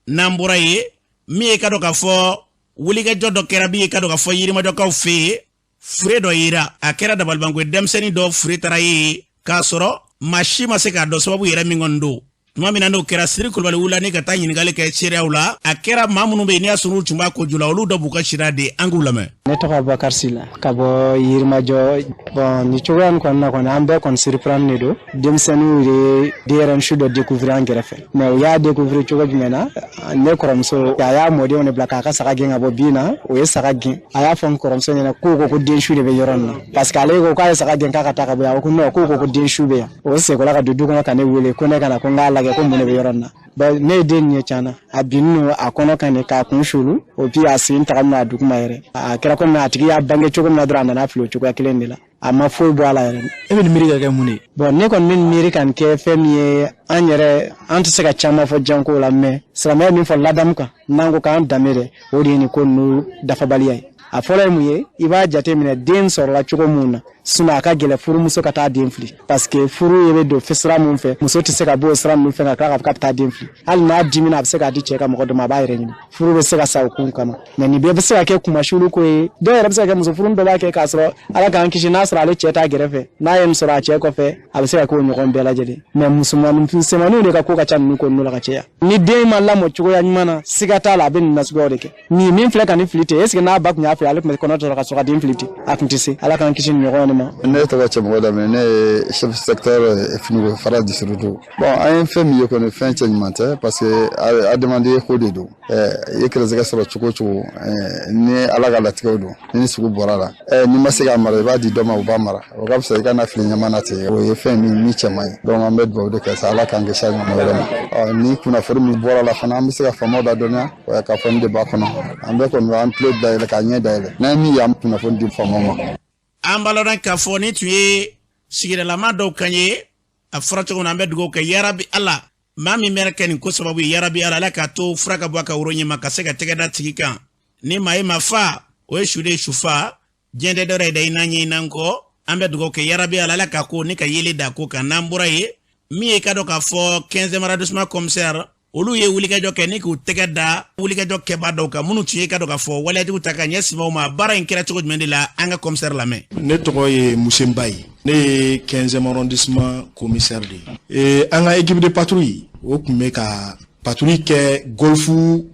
Speaker 2: N'an bɔra yen, min ye ka dɔn k'a fɔ wulikajɔ dɔ kɛra min ye ka dɔn k'a fɔ Yirimajɔkaw fɛ yen, fure dɔ yera. A kɛra dabalibanko ye, denmisɛnnin dɔ fure taara ye k'a sɔrɔ maa si ma se k'a dɔn sababu yɛrɛ min kɔni don. Tuma min na n'o kɛra, Siri Kulubali wulila ni ka taa ɲininkali kɛ seereyaw la. A kɛra maa minnu bɛ yen, n'i y'a sɔrɔ olu tun b'a ko ju la, olu dɔ b'u ka seereya di, an k'u lamɛn.
Speaker 7: Ne tɔgɔ Abubakar Sila ka bɔ Yirimajɔ. Bon, nin cogoya nin kɔni na kɔni, an bɛɛ kɔni surprendre de don. Denmisɛnninw de ye denyɛrɛnin su dɔ découvrir an kɛrɛfɛ, mais u y'a découvrir cogo jumɛn na? Ne kɔrɔmuso, a y'a mɔdenw de bila k'a ka saga gɛn ka bɔ bin na. O ye saga gɛn, a y'a fɔ n kɔrɔmuso ɲɛna k'u ko ko den su de bɛ yɔrɔ nin na, parce que ale ko k'a ye saga gɛn k'a ka taa ka bɔ yan. A ko non, k'u ko ko den su bɛ yan. O sekola ka don du kɔnɔ ka ne wele ko ne ka na, ko n k'a lajɛ ko mun de bɛ yɔrɔ nin na. Bon, ne ye den ɲɛ can na, a binnin don a kɔnɔ kan de, k'a kun sulu o puis a sen taga min a duguma yɛrɛ. A kɛra komi a tigi y'a bange cogo min na dɔrɔn, a nana fili o cogoya kelen de la, a ma foyi bɔ a la yɛrɛ.
Speaker 8: E bɛ nin miiri ka kɛ mun de ye?
Speaker 7: Bon, ne kɔni bɛ nin miiri ka nin kɛ fɛn min ye, an yɛrɛ an tɛ se ka caman fɔ janko la, mais silamɛya min fɔ ladamu kan, n'an ko k'an danbe dɛ, o de ye nin ko ninnu dafabaliya ye. A fɔlɔ ye mun ye? I b'a jate minɛ den sɔrɔla cogo mun na, sinon a ka gɛlɛ furumuso ka taa den fili, parce que furu ye bɛ don sira mun fɛ, muso tɛ se ka bɔ o sira ninnu fɛ ka tila k'a fɔ k'a bɛ taa den fili. Hali n'a dimina, a bɛ se k'a di cɛ ka mɔgɔ dɔ ma, a b'a yɛrɛ ɲini. Furu bɛ se ka sa o kun kama, mais nin bɛɛ bɛ se ka kɛ kumasuli ko ye. Dɔw yɛrɛ bɛ se ka kɛ muso furu dɔ b'a kɛ k'a sɔrɔ, Ala k'an kisi, n'a sɔrɔ ale cɛ t'a gɛrɛfɛ, n'a ye nin sɔrɔ a cɛ kɔfɛ, a bɛ se ka k'o ɲɔgɔn bɛɛ lajɛlen. Mais musomanin misɛnmaninw de ka ko ka ca ninnu ko ninnu la ka caya. Ni den ma lamɔ cogoya ɲuman na, siga t'a la, a bɛ nin nasuguyaw de kɛ. Nin min filɛ ka nin fili ten, est ce que n'a ba tun y'a fili, ale tun bɛ kɔnɔ sɔrɔ ka sɔrɔ ka den fili ten? A tun tɛ se. Ala k'an kisi nin ɲɔgɔn de ma.
Speaker 9: Ne tɔgɔ Cɛmɔgɔ Daminɛ, ne ye chef secteur Finiko fara district. Bon, an ye fɛn min ye kɔni, fɛn cɛ ɲuman tɛ, parce que adamaden ko de don. I ye kɛrɛsɛgɛ sɔrɔ cogo o cogo, ni Ala ka latigɛw don, ni sugu bɔra la, n'i ma se k'a mara, i b'a di dɔ ma, o b'a mara. O ka fisa i ka na fili ɲama na ten. O ye fɛn min cɛ man ɲi. Donc an bɛ dugawu de kɛ sa, Ala k'an kisi a ɲɔgɔn wɛrɛ ma. Ni kunnafoni min bɔra la fana, an bɛ se ka faamaw ladɔnniya k'a fɔ nin de b'a kɔnɔ. An bɛɛ kɔni an tulo dayɛlɛ k'a ɲɛ dayɛlɛ, n'an ye min ye, an kunnafoni di faamaw ma.
Speaker 2: An b'a lɔn k'a fɔ nin tun ye sigidalama dɔw kan ye. A fɔra cogo min na, an bɛ dugawu kɛ, yarabi Ala, maa min bɛna kɛ nin ko sababu ye, yarabi Ala, Ala k'a to fura ka bɔ a ka woro ɲɛma ka se ka tɛgɛ da tigi kan. Ni maa ye maa fa, o ye su de ye, sufa diɲɛ tɛ dɔwɛrɛ ye dɛ, i n'an ɲɛ i n'an kɔ. An bɛ dugawu kɛ, yarabi Ala, Ala k'a ko ni ka yeli da ko kan. N'an bɔra yen, min ye ka dɔn k'a fɔ 15e arrondissement commissaire, olu ye wulikajɔ kɛ ni k'u tɛgɛ da wulikajɔ kɛbaa dɔw kan minnu tun ye ka dɔn k'a fɔ waleyajugu ta ka ɲɛsin maaw ma. Baara in kɛra cogo jumɛn de la? An ka commissaire lamɛn.
Speaker 10: Ne tɔgɔ ye Musenba ye, ne ye 15e arrondissement commissaire de ye. An ka équipe de patrouille, o tun bɛ ka patrouille kɛ Golf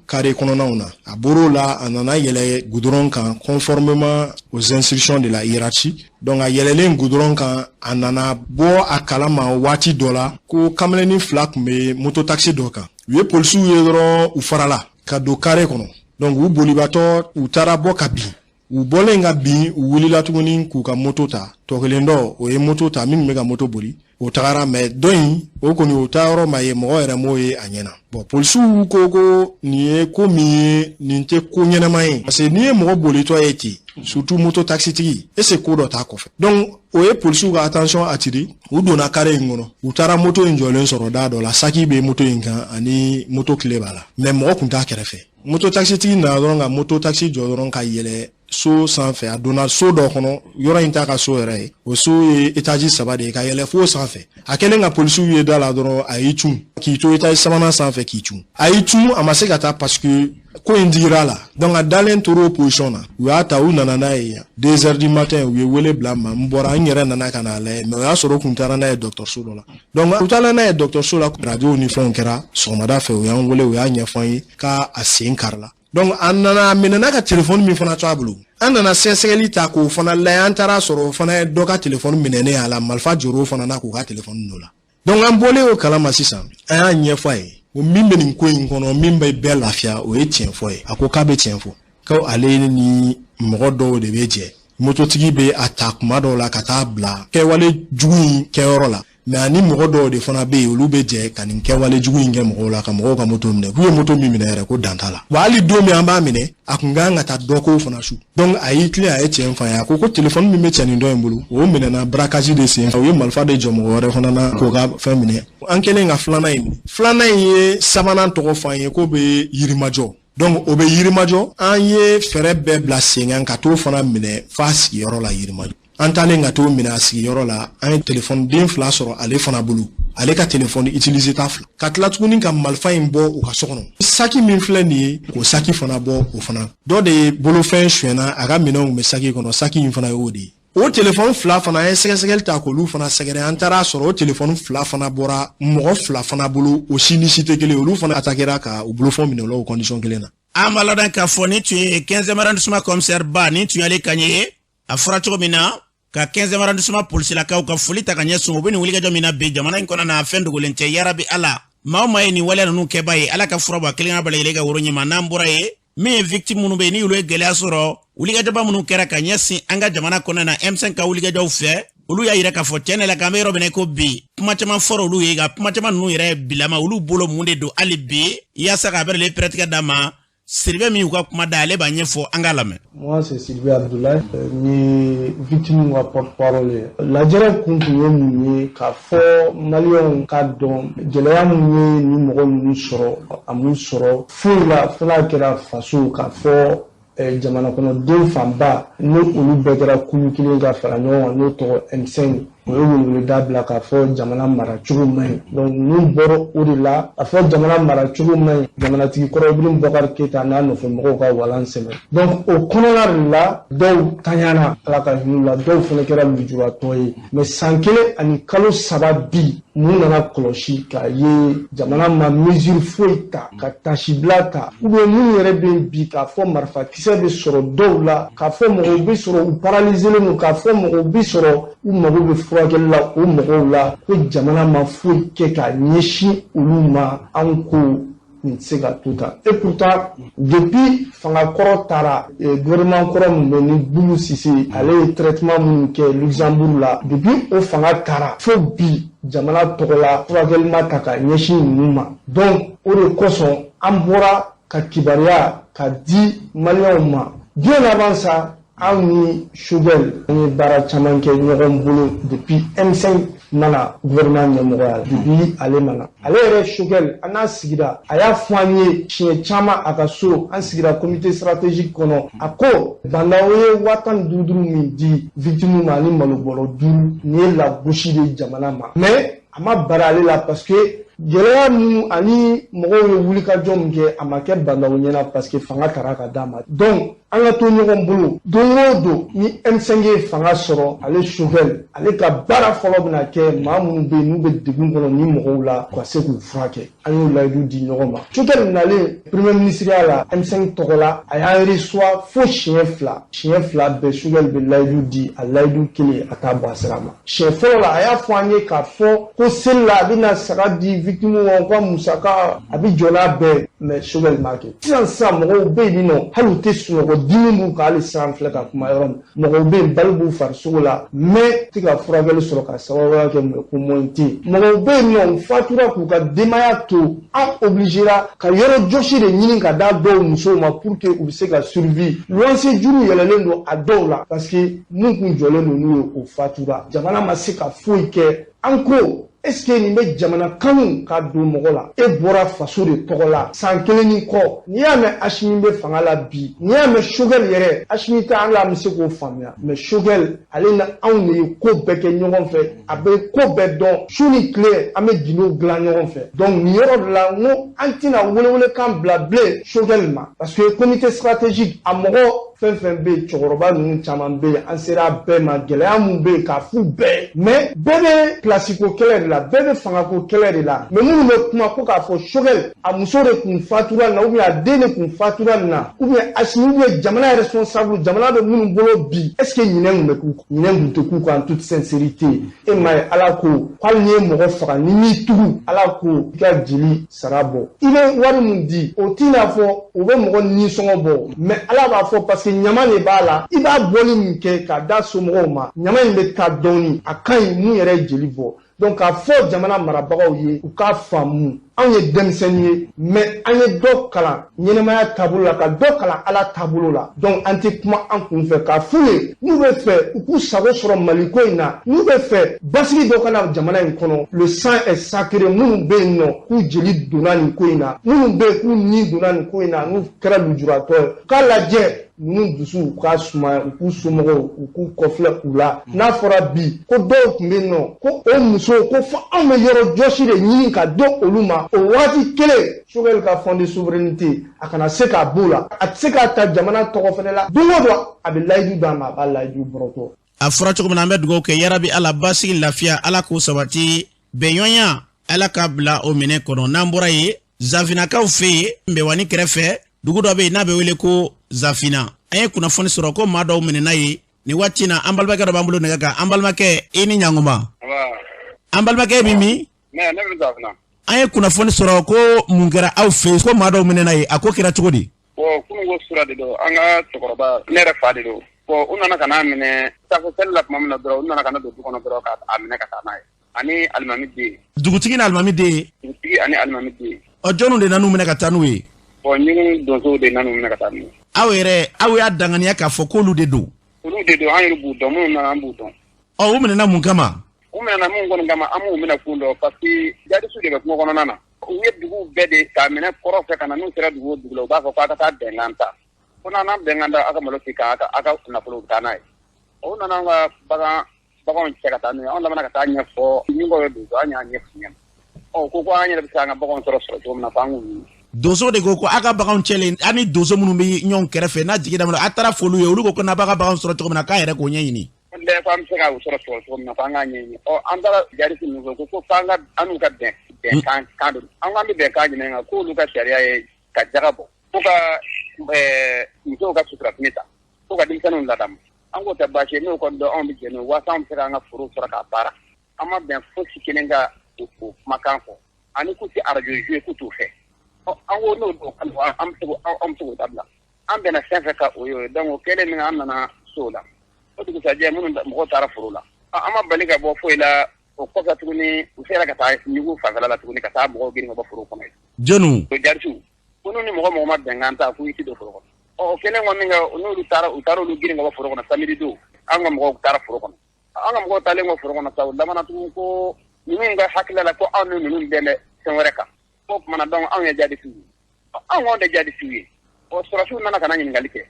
Speaker 10: carré kɔnɔnaw na. A bɔr'o la, a nana yɛlɛ goudron kan conformément aux instructions de la hiérarchie. Donc a yɛlɛlen goudron kan, a nana bɔ a kalama waati dɔ la ko kamalennin fila tun bɛ moto taxi dɔ kan. U ye polisiw ye dɔrɔn, u farala ka don carré kɔnɔ. Donc u bolibatɔ, u taara bɔ ka bin. U bɔlen ka bin, u wulila tuguni k'u ka moto ta. Tɔ kelen dɔ, o ye moto ta, min bɛ ka moto boli, o tagara. Mais dɔ in, o kɔni, o taa yɔrɔ ma ye, mɔgɔ yɛrɛ m'o ye a ɲɛna. Bon, polisiw ko ko nin ye ko min ye, nin tɛ ko ɲɛnama ye, parce que n'i ye mɔgɔ bolitɔ ye ten, surtout moto taxitigi, est ce que ko dɔ t'a kɔfɛ? Donc o ye polisiw ka attention attiré. U donna carré in kɔnɔ, u taara moto in jɔlen sɔrɔ da dɔ la. Saki bɛ moto in kan ani moto clé b'a la, mais mɔgɔ kun t'a kɛrɛfɛ. Moto taxitigi nana dɔrɔn ka moto taxi jɔ dɔrɔn ka yɛlɛ so sanfɛ. A donna so dɔ kɔnɔ, yɔrɔ in t'a ka so yɛrɛ ye, o so ye étage saba de ye, ka yɛlɛ fo sanfɛ. A kɛlen ka polisiw ye da la dɔrɔn, a y'i cun k'i to étage sabanan sanfɛ, k'i cun. A y'i cun, a ma se ka taa parce que ko in digira a la. Donc a dalen tora o position na. U y'a ta, u nana n'a ye yan 2 heures du matin. U ye wele bila n ma, n bɔra, n yɛrɛ nana ka n'a lajɛ, mais o y'a sɔrɔ u kun taara n'a ye dɔgɔtɔrɔso dɔ la. Donc u taara n'a ye dɔgɔtɔrɔso la, radio ni fɛnw kɛra. Sɔgɔmada fɛ, u y'an wele, u y'a ɲɛfɔ an ye k'a sen karila. Donc a nana, a minɛna ka telefɔni min fana to a bolo. An nana sɛgɛsɛgɛli ta k'o fana lajɛ, an taara sɔrɔ o fana ye dɔ ka telefɔni minɛnen a la, marifa jɔr'o fana na k'u ka telefɔni n'o la. Donc an bɔlen o kalama sisan, an y'a ɲɛfɔ a ye o min bɛ nin ko in kɔnɔ, min bɛ bɛɛ lafiya, o ye tiɲɛ fɔ ye. A ko k'a bɛ tiɲɛ fɔ, ko ale ni mɔgɔ dɔw de bɛ jɛ, mototigi bɛ a ta kuma dɔw la ka taa bila kɛwale jugu in kɛyɔrɔ la, mais ani mɔgɔ dɔw de fana bɛ yen, olu bɛ jɛ ka nin kɛwale jugu in kɛ mɔgɔw la, ka mɔgɔw ka moto minɛ. K'u ye moto min minɛ yɛrɛ, ko dan t'a la. Wa hali don min an b'a minɛ, a kun kan ka taa dɔ k'o fana su. Donc a y'i tilen, a ye tiɲɛ fɔ an ye. A ko ko telefɔni min bɛ cɛnin dɔ in bolo, o minɛna braquage de sen fɛ, u ye marifa de jɔ mɔgɔ wɛrɛ fana na k'o ka fɛn minɛ. An kɛlen ka filanan in minɛ, filanan in ye sabanan tɔgɔ fɔ an ye k'o bɛ Yirimajɔ. Donc o bɛ Yirimajɔ, an ye fɛɛrɛ bɛɛ bila sen kan ka t'o fana minɛ f'a sigiyɔrɔ la Yirimajɔ. An taalen ka t'o minɛ a sigiyɔrɔ la, an ye telefɔni den fila sɔrɔ ale fana bolo, ale ka telefɔni utilisé ta fila, ka tila tuguni ka marifa in bɔ u ka so kɔnɔ. Saki min filɛ nin ye, k'o saki fana bɔ o fana. Dɔ de ye bolofɛn sonyɛna, a ka minɛnw tun bɛ saki kɔnɔ, saki in fana y'o de ye. O telefɔni fila fana, an ye sɛgɛsɛgɛli ta k'olu fana sɛgɛrɛ, an taara sɔrɔ o telefɔni fila fana bɔra mɔgɔ fila fana bolo, o si ni si tɛ kelen, olu fana atakera ka u bolofɛnw minɛ o la o condition kelen na.
Speaker 2: An b'a ladɔn k'a fɔ nin tun ye 15e arrondissement commissaire ba, nin tun y'ale kan ye. A fɔra cogo min na ka 15e arrondissement polisilakaw ka foli ta ka ɲɛsin, u bɛ nin wulikajɔ min na bi jamana in kɔnɔ na, fɛn dogolen tɛ. Yarabi Ala, maa o maa ye nin waleya ninnu kɛba ye, Ala ka fura bɔ a kelen bɛɛ lajɛlen ka woro ɲɛma. N'an bɔra yen, min ye victime minnu bɛ yen, ni olu ye gɛlɛya sɔrɔ wulikajɔba minnu kɛra ka ɲɛsin an ka jamana kɔnɔ na M5 ka wulikajɔw fɛ, olu y'a yira k'a fɔ tiɲɛ la k'an bɛ yɔrɔ min na ko bi, kuma caman fɔra olu ye, nka kuma caman ninnu yɛrɛ bilama olu bolo, mun de don hali bi yaasa k'a bɛrɛ pɛrɛtigɛ d'a ma. Siribe min y'u ka kuma da, ale b'a ɲɛfɔ, an k'a lamɛn.
Speaker 8: Moi, c'est Sylvie Abdoulaye, n ye victime ka porte-parole ye. Lajɛrɛ kun tun ye mun ye? K'a fɔ maliyɛnw k'a dɔn gɛlɛya mun ye nin mɔgɔ ninnu sɔrɔ, a m'u sɔrɔ foyi la fo n'a kɛra faso, k'a fɔ jamana kɔnɔden fanba ni olu bɛɛ kɛra kulu kelen ka fara ɲɔgɔn kan, n'o tɔgɔ M5, o ye weleweleda bila k'a fɔ jamana maracogo man ɲi. Donc ninnu bɔra o de la, a fɔ jamana maracogo man ɲi, jamanatigi kɔrɔ Ibrahim Boubacar Keïta n'a nɔfɛ mɔgɔw ka walan sɛmɛ. Donc o kɔnɔna de la, dɔw tanyana, Ala ka hinɛ la, dɔw fana kɛra lujuratɔ ye. Mais san 1 ani kalo 3 bi, mun nana kɔlɔsi k'a ye jamana ma mesure foyi ta ka tasibila ta, ou bien minnu yɛrɛ bɛ yen bi, k'a fɔ marifakisɛ bɛ sɔrɔ dɔw la, k'a fɔ mɔgɔw bɛ sɔrɔ u paralyselen don, k'a fɔ mɔgɔw bɛ sɔrɔ u mago bɛ furakɛli la, o mɔgɔw la ko jamana ma foyi kɛ k'a ɲɛsin olu ma. Anw ko nin tɛ se ka to tan. Et pourtant, depuis fanga kɔrɔ taara, gouvernement kɔrɔ min bɛ ni Boubou Cissé, ale ye traitement minnu kɛ Luxembourg la, depuis o fanga taara fo bi, jamana tɔgɔ la furakɛli ma ta ka ɲɛsin ninnu ma. Donc o de kosɔn an bɔra ka kibaruya ka di maliyɛnw ma. Bien avant ça, anw ni Choguel, an ye baara caman kɛ ɲɔgɔn bolo depuis M5 mana gouvernement ɲɛmɔgɔya la. Depuis ale mana, ale yɛrɛ Choguel, an n'a sigira, a y'a fɔ an ye siɲɛ caman a ka so, an sigira comité stratégique kɔnɔ, a ko Bah N'Daw ye 15 000 duuru min di victime ma ani malo bɔrɔ 5, nin ye lagosi de jamana ma. Mais a ma bari ale la, parce que gɛlɛya minnu ani mɔgɔw ye wulikajɔ min kɛ, a ma kɛ Bah N'Daw ɲɛna, parce que fanga taara ka d'a ma. Donc an ka to ɲɔgɔn bolo don o don. Ni M5 ye fanga sɔrɔ, ale Choguel, ale ka baara fɔlɔ bɛna kɛ maa minnu bɛ yen n'u bɛ degun kɔnɔ ni mɔgɔw la, u ka se k'u furakɛ. An y'o layidu di ɲɔgɔn ma. Choguel nalen premier ministre la M5 tɔgɔ la, a y'an reçoit fo siɲɛ 2. Siɲɛ 2 bɛɛ, Choguel bɛ layidu di, a layidu kelen a t'a bɔ a sira ma. Siɲɛ fɔlɔ la, a y'a fɔ an ye k'a fɔ ko seli la, a bɛna saga di victime ma, u ka musaka a bɛ jɔ n'a bɛɛ, mais Choguel m'a kɛ. Sisan sisan, mɔgɔw bɛ yen nɔ, hali u tɛ sunɔgɔ, dimi b'u kan. Hali sisan, filɛ ka kuma yɔrɔ min, mɔgɔw bɛ yen, bali b'u farisogo la, mais tɛ ka furakɛli sɔrɔ ka sababuya kɛ mun ye? Ko moyen tɛ yen. Mɔgɔw bɛ yen nɔ, u fatura k'u ka denbaya to, an obligera ka yɔrɔ jɔsi de ɲini ka d'a dɔw musow ma pour que u bɛ se ka survivre. Luwanse juru yɛlɛlen don a dɔw la, parce que mun kun jɔlen don n'u ye, o fatura. Jamana ma se ka foyi kɛ. An ko est ce que nin bɛ jamana kanu ka don mɔgɔ la? E bɔra faso de tɔgɔ la san 1 ni kɔ. N'i y'a mɛn Assimi bɛ fanga la bi, n'i y'a mɛn Choguel yɛrɛ, Assimi ta, an bɛ se k'o faamuya, mais Choguel, ale ni anw de ye ko bɛɛ kɛ ɲɔgɔn fɛ, a bɛ ko bɛɛ dɔn, su ni tile an bɛ gindow dilan ɲɔgɔn fɛ. Donc nin yɔrɔ de la, n ko an tɛna welewelekan bila bilen Choguel ma, parce que comité stratégique a mɔgɔ fɛn fɛn bɛ yen, cɛkɔrɔba ninnu caman bɛ yen, an sera a bɛɛ ma, gɛlɛya mun bɛ yen k'a f'u bɛɛ ye, mais bɛɛ bɛ place ko kɛlɛ de la. la, bɛɛ bɛ fangako kɛlɛ de la. Mais minnu bɛ kuma ko k'a fɔ Choguel a muso de kun fatura nin na, ou bien a den de kun fatura nin na, ou bien Assimi, ou bien jamana responsable, jamana bɛ minnu bolo bi, est ce que ɲinɛ kun bɛ k'u kɔ? Ɲinɛ kun tɛ k'u kɔ en toute sincérité. E m'a ye, Ala ko hali n'i ye mɔgɔ faga, ni m'i tugu, Ala ko i ka jeli sara bɔ. I bɛ wari min di, o t'i n'a fɔ o bɛ mɔgɔ nisɔngɔ bɔ, mais Ala b'a fɔ parce que ɲama de b'a la. I b'a bɔli min kɛ k'a d'a somɔgɔw ma, ɲama in bɛ taa dɔɔni, a ka ɲi mun yɛrɛ ye jeli bɔ. Donc k'a fɔ jamana marabagaw ye, u k'a faamu, anw ye denmisɛnnin ye, mais an ye dɔ kalan ɲɛnɛmaya taabolo la, ka dɔ kalan Ala taabolo la. Donc an tɛ kuma an kun fɛ k'a f'u ye, n'u bɛ fɛ u k'u sago sɔrɔ Maliko in na, n'u bɛ fɛ basigi dɔ ka na jamana in kɔnɔ, le sang est sacré. Minnu bɛ yen nɔ k'u jeli donna nin ko in na, minnu bɛ yen k'u ni donna nin ko in na, n'u kɛra lujuratɔ ye, u k'a lajɛ ninnu dusu u k'a sumaya, u k'u somɔgɔw u k'u kɔfilɛ u la. N'a fɔra bi ko dɔw tun bɛ yen nɔ ko o muso ko fo anw bɛ yɔrɔ jɔsi de ɲini ka di olu ma, o waati kelen Choguel ka fonds de souveraineté a kana se k'a b'o la, a tɛ se k'a ta jamana tɔgɔ fɛnɛ la. Don o don a bɛ layidu d'a ma, a b'a layidu bɔrɔtɔ.
Speaker 2: A fɔra cogo min na, an bɛ dugawu kɛ, yarabi Ala basigi, lafiya, Ala k'o sabati, bɛnɲɔgɔnya, Ala k'a bila o minɛ kɔnɔ. N'an bɔra yen, Zafinakaw fɛ yen, Nbɛwani kɛrɛfɛ, dugu dɔ bɛ yen n'a bɛ wele ko Zafina, an ye kunnafoni sɔrɔ ko maa dɔw minɛna yen nin waati na. An balimakɛ dɔ b'an bolo nɛgɛ kan. An balimakɛ, i ni ɲankuma. An balimakɛ bɛ min? An ye kunnafoni sɔrɔ ko mun kɛra aw fɛ yen, ko maa dɔw minɛna yen, a ko kɛra cogo di?
Speaker 6: Bon, kunun ko sura de don, an ka cɛkɔrɔba, ne yɛrɛ fa de don. Bon, u nana ka n'a minɛ safo seli la tuma min na dɔrɔn, u nana ka na don du kɔnɔ dɔrɔn k'a minɛ ka taa n'a ye, ani alimami den.
Speaker 2: Dugutigi ni alimami den?
Speaker 6: Dugutigi ani alimami den.
Speaker 2: Ɔ, jɔnniw de nan'u minɛ ka taa n'u ye?
Speaker 6: Bon, ɲugun donsow de nan'u minɛ ka taa n'u ye.
Speaker 2: Aw yɛrɛ, aw y'a danganiya k'a fɔ k'olu de don?
Speaker 6: Olu de don, an yɛrɛ b'u dɔn, minnu nana an b'u dɔn.
Speaker 2: Ɔ, u minɛna mun kama?
Speaker 6: U minɛna mun kɔni kama, an m'u minɛ kun dɔn, parce que jadisiw de bɛ kungo kɔnɔna na. U ye duguw bɛɛ de k'a minɛ kɔrɔ fɛ ka na. N'u sera dugu o dugu la, u b'a fɔ k'a ka taa bɛnkan ta, ko n'an bɛnkan ta, aw ka malo ti kan, aw ka nafolo bɛ taa n'a ye. O nana an ka baganw cɛ ka taa n'u ye. Anw labanna ka taa ɲɛfɔ ɲugun ye donso, an y'a ɲɛfɔ ɲɛna. Ɔ, ko an yɛrɛ bɛ se an ka baganw sɔrɔ cogo min na, f'an k'u ɲini.
Speaker 2: Donso de ko aw ka baganw cɛlen, aw ni donso minnu bɛ ɲɔgɔn kɛrɛfɛ n'a jigi daminɛ, a taara f'olu ye, olu ko n'a b'a ka baganw sɔrɔ cogo min na, k'a yɛrɛ k'o ɲɛɲini.
Speaker 6: Bɛɛ ko an bɛ se ka sɔrɔ cogo min na, f'an k'a ɲɛɲini. Ɔ, an taara jarisi ninnu fɛ, ko f'an ka an n'u ka bɛn bɛnkan kan don. An ko an bɛ bɛnkan jumɛn kan? K'olu ka sariya ye ka jaga bɔ, ko ka musow ka suturafini ta, ko ka denmisɛnninw ladamu. An k'o tɛ baasi ye, n'o kɔni dɔn, anw bɛ jɛn n'o ye, walasa anw bɛ se k'an ka foro sɔrɔ k'a baara. An ma bɛn fosi kelen ka o kumakan fɔ, ani k'u tɛ arajo jouer, k'u t'o fɛ. Ɔ, an ko n'o don, an bɛ se k'o dabila. An bɛnna fɛn fɛn kan, o y'o ye. Donc o kɛlen min, an nana so la, o dugusajɛ minnu mɔgɔw taara foro la, an ma bali ka bɔ foyi la. O kɔfɛ tuguni, u sera ka taa ɲugu fanfɛla la tuguni, ka taa mɔgɔw girin ka bɔ foro kɔnɔ yen.
Speaker 2: Jɔnniw?
Speaker 6: O jarisiw, ko n'u ni mɔgɔ mɔgɔ ma bɛnkan ta, k'u i ti don foro kɔnɔ. Ɔ, o kɛlen kɔ min kɛ, n'olu taara, u taara olu girin ka bɔ foro kɔnɔ. Samedi don, an ka mɔgɔw taara foro kɔnɔ. An ka mɔgɔw taalen kɔ foro kɔnɔ sa, u labanna tuguni ko ninnu ka hakilila la ko anw ni ninnu bɛn bɛ fɛn wɛrɛ kan, ko tuma na donc anw ye jadisiw ye. Anw k'anw tɛ jadisiw ye. Ɔ, sɔrɔsiw nana ka na ɲininkali kɛ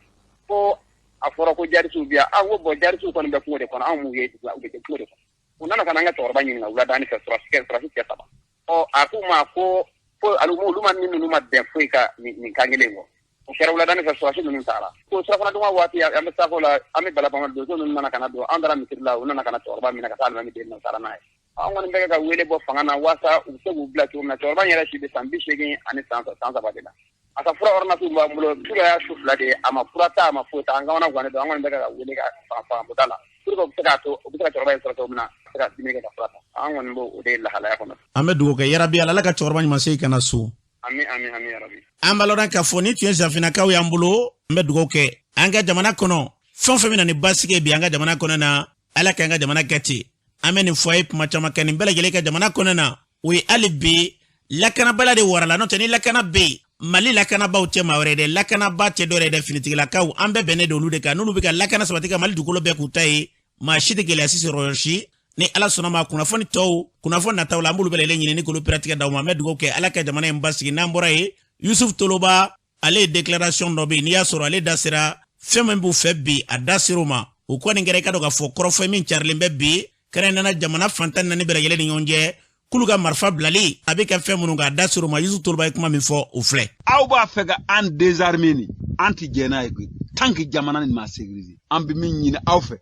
Speaker 6: ko a fɔra ko jarisiw bi yan. An ko bon, jarisiw kɔni bɛ kungo de kɔnɔ, anw m'u ye, u bɛ kungo de kɔnɔ. U nana ka na an ka cɛkɔrɔba ɲininka wuladani fɛ, sɔrɔsi cɛ saba. Ɔ, a k'u ma ko olu ma ni ninnu ma bɛn foyi ka nin kan kelen kɔ. O kɛra wuladani fɛ, sɔrɔsi ninnu taara ko surafana dun waati, an bɛ safo la, an bɛ balabama, donso ninnu nana ka na don. An taara misiri la, u nana ka na cɛkɔrɔba minɛ ka taa alimami den na, u taara n'a ye. An kɔni bɛ ka wele bɔ fanga na walasa u bɛ se k'u bila cogo min na. Cɛkɔrɔba in yɛrɛ si bɛ san 83 san 3 de la. A ka fura ordonnance b'an bolo, su y'a su 2 de ye, a ma fura ta, a ma foyi ta. An kamana gannen don. An kɔni bɛ ka wele ka fanga la pour que u bɛ se k'a to u bɛ se ka cɛkɔrɔba in sɔrɔ cogo min na, a se ka dumuni kɛ ka fura ta. An kɔni b'o o de lahalaya kɔnɔ.
Speaker 2: An bɛ dugawu kɛ, yarabi Ala ka cɛkɔrɔba ɲuman segin ka na so.
Speaker 6: Ami, ami, ami, yarabi.
Speaker 2: An b'a lɔn k'a fɔ ni tun ye Zafinakaw y'an bolo. An bɛ dugawu kɛ an ka jamana kɔnɔ, fɛn o fɛn bɛ na ni basigi ye bi an ka jamana kɔnɔ na, Ala k'an ka jamana kɛ ten. An bɛ nin fɔ a ye kuma caman kɛ nin bɛɛ lajɛlen ka jamana kɔnɔ na, o ye hali bi lakanabaliya de warala. N'o tɛ, ni lakana bɛ yen, Mali lakanabaaw tɛ maa wɛrɛ dɛ, lakanabaa tɛ dɔwɛrɛ dɛ, finitigilakaw. An bɛɛ bɛnnen don olu de kan. N'olu bɛ ka lakana sabati ka Mali dugukolo bɛɛ k'u ta ye, maa si tɛ gɛlɛya si sɔrɔ yɔrɔ si. Ni Ala sɔnna ma, kunnafoni tɔw, kunnafoni nataw la, an b'olu bɛɛ lajɛlen ɲini ni k'olu pɛrɛtigɛ d'aw ma. An bɛ dugawu kɛ, Ala ka jamana in basigi. N'an bɔra yen, Yusuf Toloba, ale ye déclaration dɔ bɛ yen, n'i y'a sɔrɔ ale da sera fɛn min b'u fɛ bi, a da ser'o ma. O kɔni kɛra, i ka dɔn k'a fɔ kɔrɔfɔ min carilen bɛ bi kɛrɛnkɛrɛnnenya jamana fan 14 bɛɛ lajɛlen ni ɲɔgɔn cɛ, k'olu ka marifa bilali a bɛ kɛ fɛn minnu kan, a da ser'o ma. Yusuf Toloba ye kuma min fɔ, o filɛ.
Speaker 11: Aw b'a fɛ ka an désarmer ni an tɛ jɛn n'a ye koyi. Tant que jamana nin ma sécuriser, an bɛ min ɲini aw fɛ,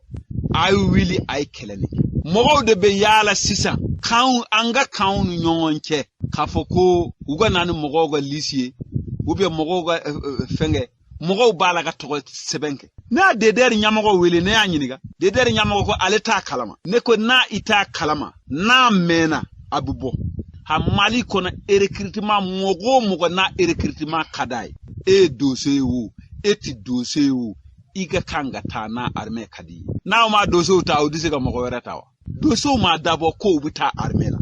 Speaker 11: a ye wuli, a ye kɛlɛ nin kɛ. Mɔgɔw de bɛ yaala sisan kanw, an ka kanw ni ɲɔgɔn cɛ, k'a fɔ ko u ka na ni mɔgɔw ka lisi ye, ou bien mɔgɔw ka fɛnkɛ, mɔgɔw b'a la ka tɔgɔ sɛbɛn kɛ. Ne y'a DDR ɲɛmɔgɔ wele, ne y'a ɲininka. DDR ɲɛmɔgɔ ko ale t'a kalama. Ne ko n'a i t'a kalama, n'a mɛnna a bɛ bɔ. Ha, Mali kɔnɔ recrutement, mɔgɔ o mɔgɔ n'a recrutement ka d'a ye, e ye donso ye o, e ti donso ye o, i ka kan ka taa n'a armée ka di ye. N'aw ma donsow ta, aw tɛ se ka mɔgɔ wɛrɛ ta wa? Donsow ma dabɔ ko u bɛ taa armée la.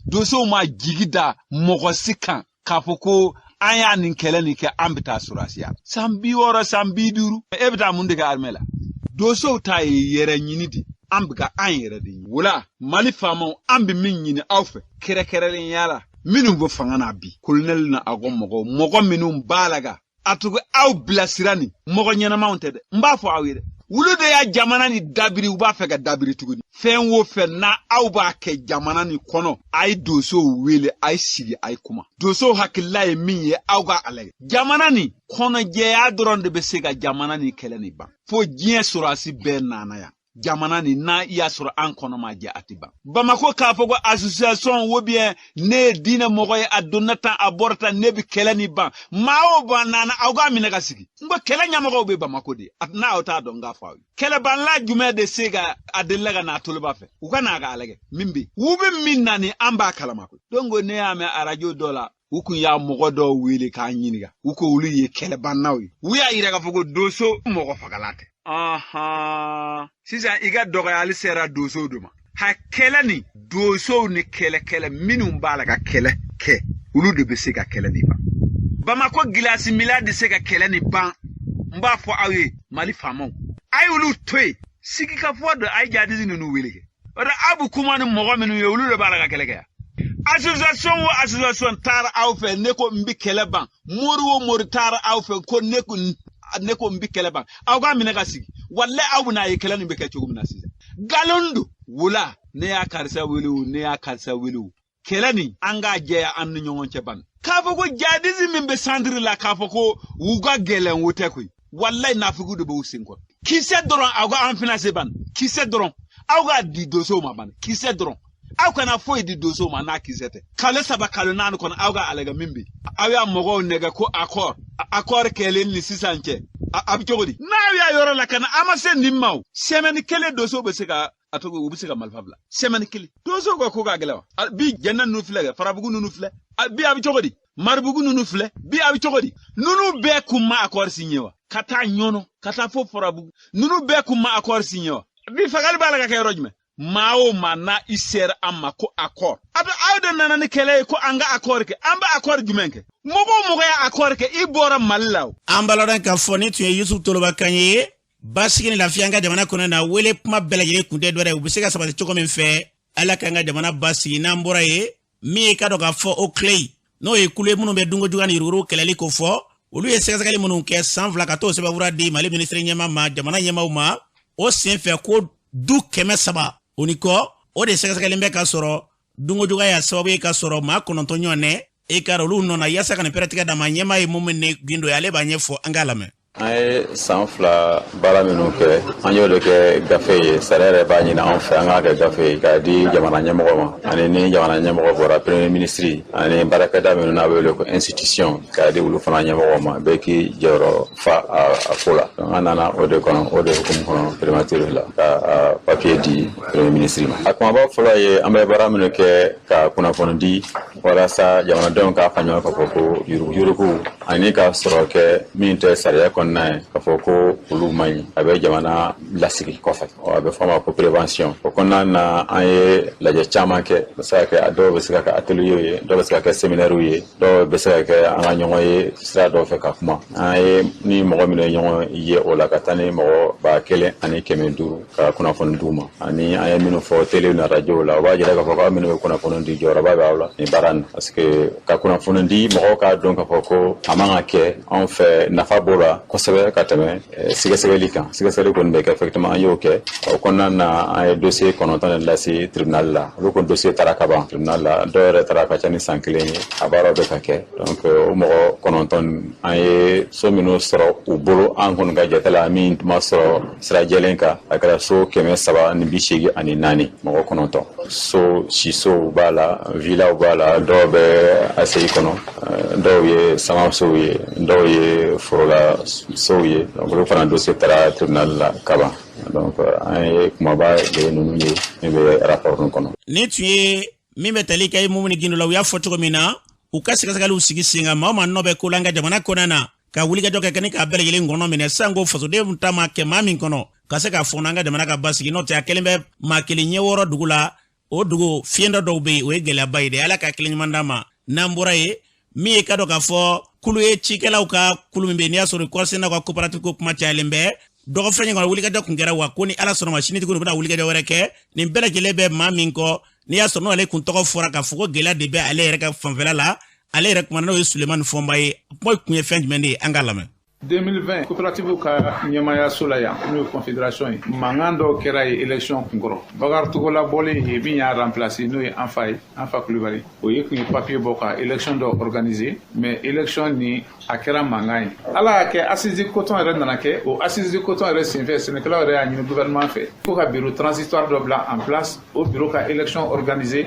Speaker 11: Donsow ma jigi da mɔgɔ si kan k'a fɔ ko an y'a nin kɛlɛ nin kɛ, an bɛ taa sɔrɔdasiya la. San 60, san 50, e bɛ taa mun de kɛ armée la? Donsow ta ye yɛrɛ ɲini de, an bɛ ka an yɛrɛ de ɲini. O la Mali faamaw, an bɛ min ɲini aw fɛ kɛrɛnkɛrɛnnenya la, minnu bɛ fanga na bi, kolonɛli na aw ka mɔgɔw, mɔgɔ minnu b'a la ka a tugu aw bilasira, ni mɔgɔ ɲɛnamaw tɛ dɛ, n b'a fɔ aw ye dɛ. Wulu de y'a jamana ni dabiri, u b'a fɛ ka dabiri tuguni. Fɛn o fɛn n'a aw b'a kɛ jamana nin kɔnɔ, a ye donsow wele, a ye sigi, a ye kuma. Donsow hakilila ye min ye, aw ka a lajɛ. Jamana nin kɔnɔjɛya dɔrɔn de bɛ se ka jamana nin kɛlɛ nin ban. Fo diɲɛ sɔrɔdasi bɛɛ nana yan. Jamana nin n'a y'a sɔrɔ an kɔnɔ ma jɛ, a tɛ ban. Bamako k'a fɔ ko association ou bien ne ye diinɛ mɔgɔ ye, a donna tan, a bɔra tan, ne bɛ kɛlɛ nin ban. Maa o maa nana, aw k'a minɛ ka sigi. N ko kɛlɛ ɲɛmɔgɔw bɛ Bamako de, n'aw t'a dɔn, n k'a fɔ aw ye. Kɛlɛbanla jumɛn de se ka a delila ka n'a toloba fɛ? U ka n'a k'a lajɛ min bɛ yen. U bɛ min na nin, an b'a kalama koyi. Donc ne y'a mɛn arajo dɔ la, u kun y'a mɔgɔ dɔw wele k'a ɲininka, u ko olu ye kɛlɛbannaw ye. U y'a yira k'a fɔ ko donso mɔgɔ fagala tɛ. Sisan i ka dɔgɔyali sera donsow de ma. Ha, kɛlɛ ni donsow ni kɛlɛkɛlɛ minnu b'a la ka kɛlɛ kɛ, olu de bɛ se ka kɛlɛ nin ban. Bamakɔ gilasi mila de se ka kɛlɛ nin ban. N b'a fɔ aw ye, Mali faamaw, a ye olu to yen. Sigikafɔ dɔ, a ye jadisi ninnu wele kɛ. O de aw bɛ kuma ni mɔgɔ minnu ye, olu de b'a la ka kɛlɛ kɛ yan. Association o association taara aw fɛ, ne ko n bɛ kɛlɛ ban. Mori o mori taara aw fɛ ko ne ko n bɛ kɛlɛ ban, aw k'a minɛ ka sigi. Walayi aw bɛna ye kɛlɛ nin bɛ kɛ cogo min na sisan. Nkalon don. Wula ne y'a karisa wele o, ne y'a karisa wele o, kɛlɛ nin an k'a jɛya an ni ɲɔgɔn cɛ ban. K'a fɔ ko jadisi min bɛ santiri la, k'a fɔ ko u ka gɛlɛn, o tɛ koyi. Walayi nafigiw de b'u sen kɔrɔ. Kisɛ dɔrɔn aw ka an finance ban, kisɛ dɔrɔn aw k'a di donsow ma ban, kisɛ dɔrɔn aw kana foyi di donsow ma n'a kisɛ tɛ. Kalo 3, kalo 4 kɔnɔ, aw ka a lajɛ min bɛ yen. Aw y'a mɔgɔw nɛgɛ ko accord, accord kɛlen ni sisan cɛ, a bɛ cogo di? N'aw y'a yɔrɔ la ka na, an ma se nin ma o. Semaine kelen donsow bɛ se ka a tɔgɔ, u bɛ se ka marifa bila semaine kelen. Donsow ka ko ka gɛlɛn wa? Bi Jɛnɛ ninnu filɛ kɛ, Farabugu ninnu filɛ, bi a bɛ cogo di? Maribugu ninnu filɛ, bi a bɛ cogo di? Ninnu bɛɛ kun ma accord signé wa? Ka taa Ɲɔnɔ, ka taa fo Farabugu, ninnu bɛɛ kun ma accord signé wa? Bi fagali b'a la ka kɛ yɔrɔ jumɛn? Maa o maa n'a i sera an ma ko accord, a bɛ aw de nana ni kɛlɛ ye ko an ka accord kɛ. An bɛ accord jumɛn kɛ? Mɔgɔ o mɔgɔ ye accord kɛ, i bɔra Mali la o.
Speaker 2: An b'a ladɔn k'a fɔ ni tun ye Yusuf Toloba kan ye. Basigi ni lafiya an ka jamana kɔnɔ na, wele kuma bɛɛ lajɛlen kun tɛ dɔwɛrɛ ye, u bɛ se ka sabati cogo min fɛ, Ala k'an ka jamana basigi. N'an bɔra yen, min ye ka dɔn k'a fɔ o CLEI, n'o ye kulu ye minnu bɛ dunko juguya ni yuruguyurugu kɛlɛli ko fɔ, olu ye sɛgɛsɛgɛli minnu kɛ san 2 ka t'o sɛbɛnfura di Mali minisiri ɲɛmaa ma, jamana ɲɛmaaw ma. O senfɛ ko du 300 o ni kɔ, o de sɛgɛsɛgɛlen bɛ ka sɔrɔ dunko juguya y'a sababu ye ka sɔrɔ maa 9 ɲɔgɔn nɛ e ka olu nɔ na. Yaasa ka nin pɛrɛtigɛ d'a ma, ɲɛmaa ye Mumini Gindo ye, ale b'a ɲɛfɔ, an k'a lamɛn.
Speaker 12: An ye san 2 baara minnu kɛ, an y'o de kɛ gafe ye. Sariya yɛrɛ b'a ɲini anw fɛ an k'a kɛ gafe ye k'a di jamana ɲɛmɔgɔ ma, ani ni jamana ɲɛmɔgɔ bɔra, premier ministre, ani baarakɛda minnu n'a bɛ wele ko institution, k'a di olu fana ɲɛmɔgɔ ma, bɛɛ k'i jɔyɔrɔ fa a ko la. An nana o de kɔnɔ, o de hukumu kɔnɔ, primature la ka papier di premier ministre ma. A kumaba fɔlɔ ye, an bɛ baara minnu kɛ ka kunnafoni di walasa jamanadenw k'a faamuya k'a fɔ ko yuruguyurugu ani ka sɔrɔ kɛ min tɛ sariya kɔnɔna ye, k'a fɔ ko olu man ɲi, a bɛ jamana lasigi kɔfɛ. A bɛ fɔ a ma ko prévention. O kɔnɔna na, an ye lajɛ caman kɛ. A bɛ se ka kɛ, a dɔw bɛ se ka kɛ atelier ye, dɔw bɛ se ka kɛ séminaire ye, dɔw bɛ se ka kɛ an ka ɲɔgɔn ye sira dɔw fɛ ka kuma. An ye ni mɔgɔ minnu ye ɲɔgɔn ye o la, ka taa ni mɔgɔ 1500 ka kunnafoni d'u ma, ani an ye minnu fɔ télé ni radio la, o b'a jira k'a fɔ k'aw minnu bɛ kunnafoni di, jɔyɔrɔba bɛ aw la nin baara nin, parce que ka kunnafoni di, mɔgɔw k'a dɔn k'a fɔ ko a man ka kɛ anw fɛ, nafa b'o la kosɛbɛ ka tɛmɛ sɛgɛsɛgɛli kan. Sɛgɛsɛgɛli kɔni bɛ kɛ, effectivement, an y'o kɛ. O kɔnɔna na, an ye dossier 9 de lase tribunal la. Olu kɔni dossier taara ka ban tribunal la, dɔw yɛrɛ taara ka ca ni san 1 ye, a baaraw bɛ ka kɛ. Donc o mɔgɔ 9, an ye so minnu sɔrɔ u bolo, an kɔni ka jate la, min ma sɔrɔ sira jɛlen kan, a kɛra so 384, mɔgɔ 9. So sisow b'a la, villaw b'a la, dɔw bɛ ACI kɔnɔ, dɔw ye sangasow ye, dɔw ye forola sow ye. Donc olu fana dossier taara tribunal la kaban. Donc an ye kumaba de ye ninnu ye min bɛ rapport ninnu kɔnɔ.
Speaker 2: Ni tun ye min bɛ tali kɛ Mumuni Gindo la, u y'a fɔ cogo min na, u ka sɛgɛsɛgɛliw sigi sen kan, maa o maa nɔ bɛ ko la an ka jamana kɔnɔna na, ka wulikajɔ kɛ kɛ k'a bɛɛ lajɛlen kɔnɔ minɛ sanko fasoden ta ma kɛ maa min kɔnɔ ka se k'a fɔ an ka jamana ka basigi. N'o tɛ, a kɛlen bɛ maa kelen ɲɛ wɔɔrɔ dugu la, o dugu fiyɛn dɔw bɛ yen, o ye gɛlɛyaba ye dɛ. Ala ka kelen ɲuman d'a ma. N'an bɔra yen, min ye ka dɔn k'a fɔ kulu ye, cikɛlaw ka kulu min bɛ yen, n'i y'a sɔrɔ kɔrisɛnɛnaw ka coopérative ko kuma cayalen bɛ dɔgɔfɛn kɔnɔ, wulikajɔ kun kɛra wa ko ni Ala sɔnna ma, sini tuguni u bɛna wulikajɔ wɛrɛ kɛ. Nin bɛɛ lajɛlen bɛ maa min kɔ, n'i y'a sɔrɔ n'ale kun tɔgɔ fɔra k'a fɔ ko gɛlɛya de bɛ ale yɛrɛ ka fanfɛla la, ale yɛrɛ kumana, n'o ye Sulemani Fɔnba ye. Kuma kun ye fɛn jumɛn de ye? An k'a lamɛn.
Speaker 13: 2020, coopérative ka ɲɛmayaso la yan, n'o ye confédération ye, mankan dɔw kɛra ye élection kunkɔrɔ. Bakari Togola bɔlen yen, min y'a remplacer, n'o ye an fa ye, an fa Kulibali, o ye kun ye papier bɔ ka élection dɔ organiser, mais élection ni a kɛra mankan ye. Ala y'a kɛ, assise coton yɛrɛ nana kɛ. O assise coton yɛrɛ senfɛ, sɛnɛkɛlaw yɛrɛ y'a ɲini gouvernement fɛ ko ka bureau transitoire dɔ bila en place, o bureau ka élection organiser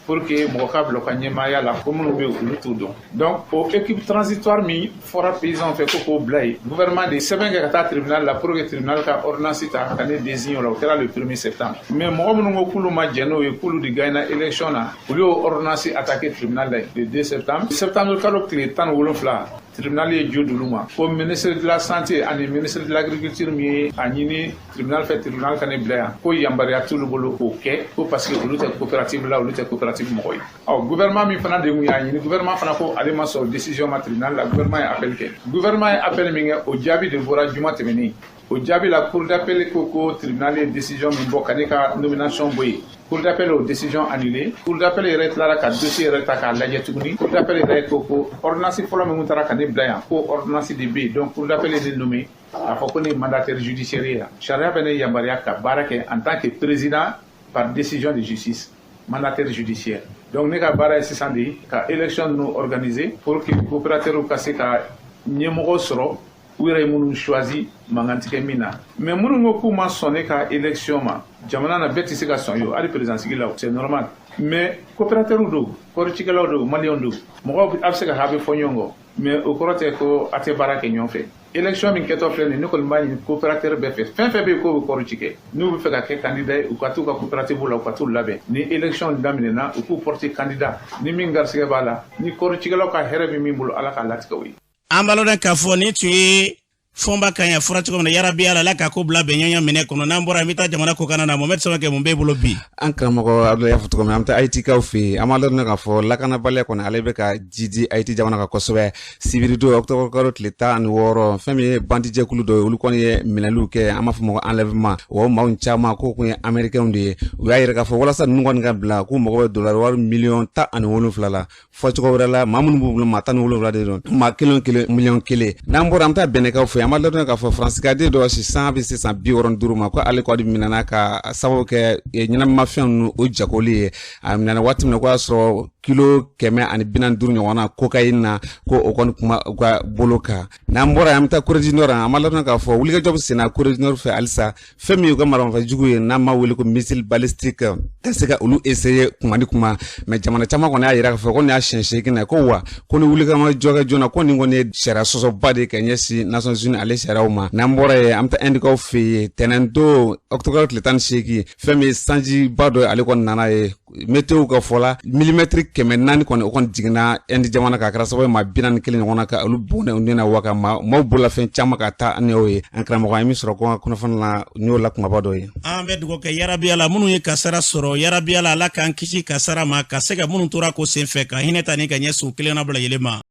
Speaker 13: pour que mɔgɔ ka bila u ka ɲɛmaaya la, ko minnu bɛ yen, olu t'u dɔn. Donc o équipe transitoire min fɔra paysan fɛ ko k'o bila yen, gouvernement de sɛbɛn kɛ ka taa tribunal la pour que tribunal ka ordonnance ta ka ne désigner o la. O kɛra le 1er septembre. Mais mɔgɔ minnu ko k'olu ma jɛn n'o ye, k'olu de gagnera élection na, olu y'o ordonnance attaqué tribunal la le 2 septembre. Septembre kalo tile 17, tribunal ye jo d'olu ma ko ministre de la Santé ani ministre de l'Agriculture min ye a ɲini tribunal fɛ, tribunal ka ne bila yan, ko yamaruya t'olu bolo k'o kɛ, ko parce que olu tɛ coopérative la, olu tɛ coopérative mɔgɔ ye. Ɔ, gouvernement min fana de kun y'a ɲini, gouvernement fana ko ale ma sɔn décision ma tribunal la. Gouvernement ye appel kɛ. Gouvernement ye appel min kɛ, o jaabi de bɔra juma tɛmɛnen. O jaabi la, cour d'appel ko ko tribunal ye décision min bɔ ka ne ka nomination bɔ yen, cour d'appel o décision annulé. Cour d'appel yɛrɛ tilara ka dossier yɛrɛ ta k'a lajɛ tuguni. Cour d'appel yɛrɛ ko ko ordonnance fɔlɔ min taara ka ne bila yan, ko ordonnance de bɛ yen. Donc cour d'appel ye ne nommé k'a fɔ ko ne ye mandataire judiciaire ye. Sariya bɛ ne yamaruya ka baara kɛ en tant que président par décision de justice, mandataire judiciaire. Donc ne ka baara ye sisan de ka élection ninnu organiser pour que coopérateurs ka se ka ɲɛmɔgɔ sɔrɔ u yɛrɛ ye minnu choisi, mankan tɛ kɛ min na. Mais minnu ko k'u ma sɔn ne ka élection ma, jamana na bɛɛ tɛ se ka sɔn ye o, hali président sigi la, c'est normal. Mais coopérateurs don, kɔɔricikɛlaw don, maliyɛnw don, mɔgɔw a bɛ se ka a bɛ fɔ ɲɔgɔn kɔ, mais o kɔrɔ tɛ ko a tɛ baara kɛ ɲɔgɔn fɛ. Élection min kɛtɔ filɛ nin ye, ne kɔni b'a ɲini coopérateur bɛɛ fɛ, fɛn fɛn bɛ yen k'o bɛ kɔɔri ci kɛ, n'u bɛ fɛ ka kɛ candidat ye, u ka t'u ka coopérative la, u ka t'u labɛn. Ni élection daminɛna, u k'u porter candidat. Ni min garisɛgɛ b'a la, ni kɔɔricikɛlaw ka hɛrɛ bɛ min bolo, Ala k'a latigɛ o ye.
Speaker 2: An b'a lɔn k'a fɔ nin tun ye Fɔnba kan ya fɔra cogo min na, yarabi Ala la ka ko bila bɛn ɲɔgɔn minɛ kɔnɔ. N'an bɔra, an bɛ taa jamana kɔkanna na. Mohamed Samakɛ, mun b'e bolo bi?
Speaker 14: An karamɔgɔ Abdoulaye y'a fɔ cogo min, an bɛ taa Haïtikaw fɛ yen. An b'a dɔn k'a fɔ lakanabaliya kɔni, ale bɛ ka jidi Haïti jamana kan kosɛbɛ. Sibiridon, octobre kalo tile 16, fɛn min ye bandijɛkulu dɔ ye, olu kɔni ye minɛliw kɛ, an b'a fɔ ma ko enlèvement. O maaw caman k'o kun ye américains de ye. U y'a yira k'a fɔ walasa ninnu kɔni ka bila, k'u mago bɛ dollar wari miliyɔn 17 la. Fɔcogo wɛrɛ la, maa minnu b'u bolo, maa 17 de don, maa kelen o kelen miliyɔn 1. N'an bɔra, an bɛ taa Bɛnɛkaw fɛ. An b'a ladɔn k'a fɔ Faransikaden dɔ si san bɛ se san 65 ma, ko ale kɔni minɛna ka sababu kɛ ɲɛnamafɛn ninnu o jagoli ye. A minɛna waati min na, ko y'a sɔrɔ kilo 145 ɲɔgɔnna cocaïne na, ko o kɔni kuma u ka bolo kan. N'an bɔra yen, an bɛ taa Corée du Nord. An b'a ladɔn k'a fɔ wulikajɔ bɛ senna Corée du Nord fɛ halisa. Fɛn min y'u ka maramafɛn jugu ye, n'an b'a wele ko missile balistique, ka se ka olu essayer kuma ni kuma. Mais jamana caman kɔni y'a yira k'a fɔ ko nin y'a siɲɛ 8 na, ko wa ko ni wulikajɔ kɛ joona, ko nin kɔni ye sariya sɔsɔba de ye ka ɲɛsin Nations Unies ale sariyaw ma. N'an bɔra yen, an bɛ taa Indikaw fɛ yen. Tɛnɛn don, octobre tile 18, fɛn min ye sanjiba dɔ ye, ale kɔni nana ye. Météo ka fɔ la, milimɛtiri 400 kɔni, o kɔni jiginna Inde jamana kan. A kɛra sababu ye maa 41 ɲɔgɔn na ka olu bɔnɛ u ni na, wa ka maaw bololafɛn caman ka taa ni o ye. An karamɔgɔ, an ye min sɔrɔ ko kunnafoni la, n y'o la kumaba dɔ ye.
Speaker 2: An bɛ dugawu kɛ yarabi Ala, minnu ye kasara sɔrɔ, yarabi Ala, Ala k'an kisi kasara ma, ka se ka minnu tora ko senfɛ ka hinɛ ta ni ka ɲɛsin u kelen na bila yɛlɛ ma.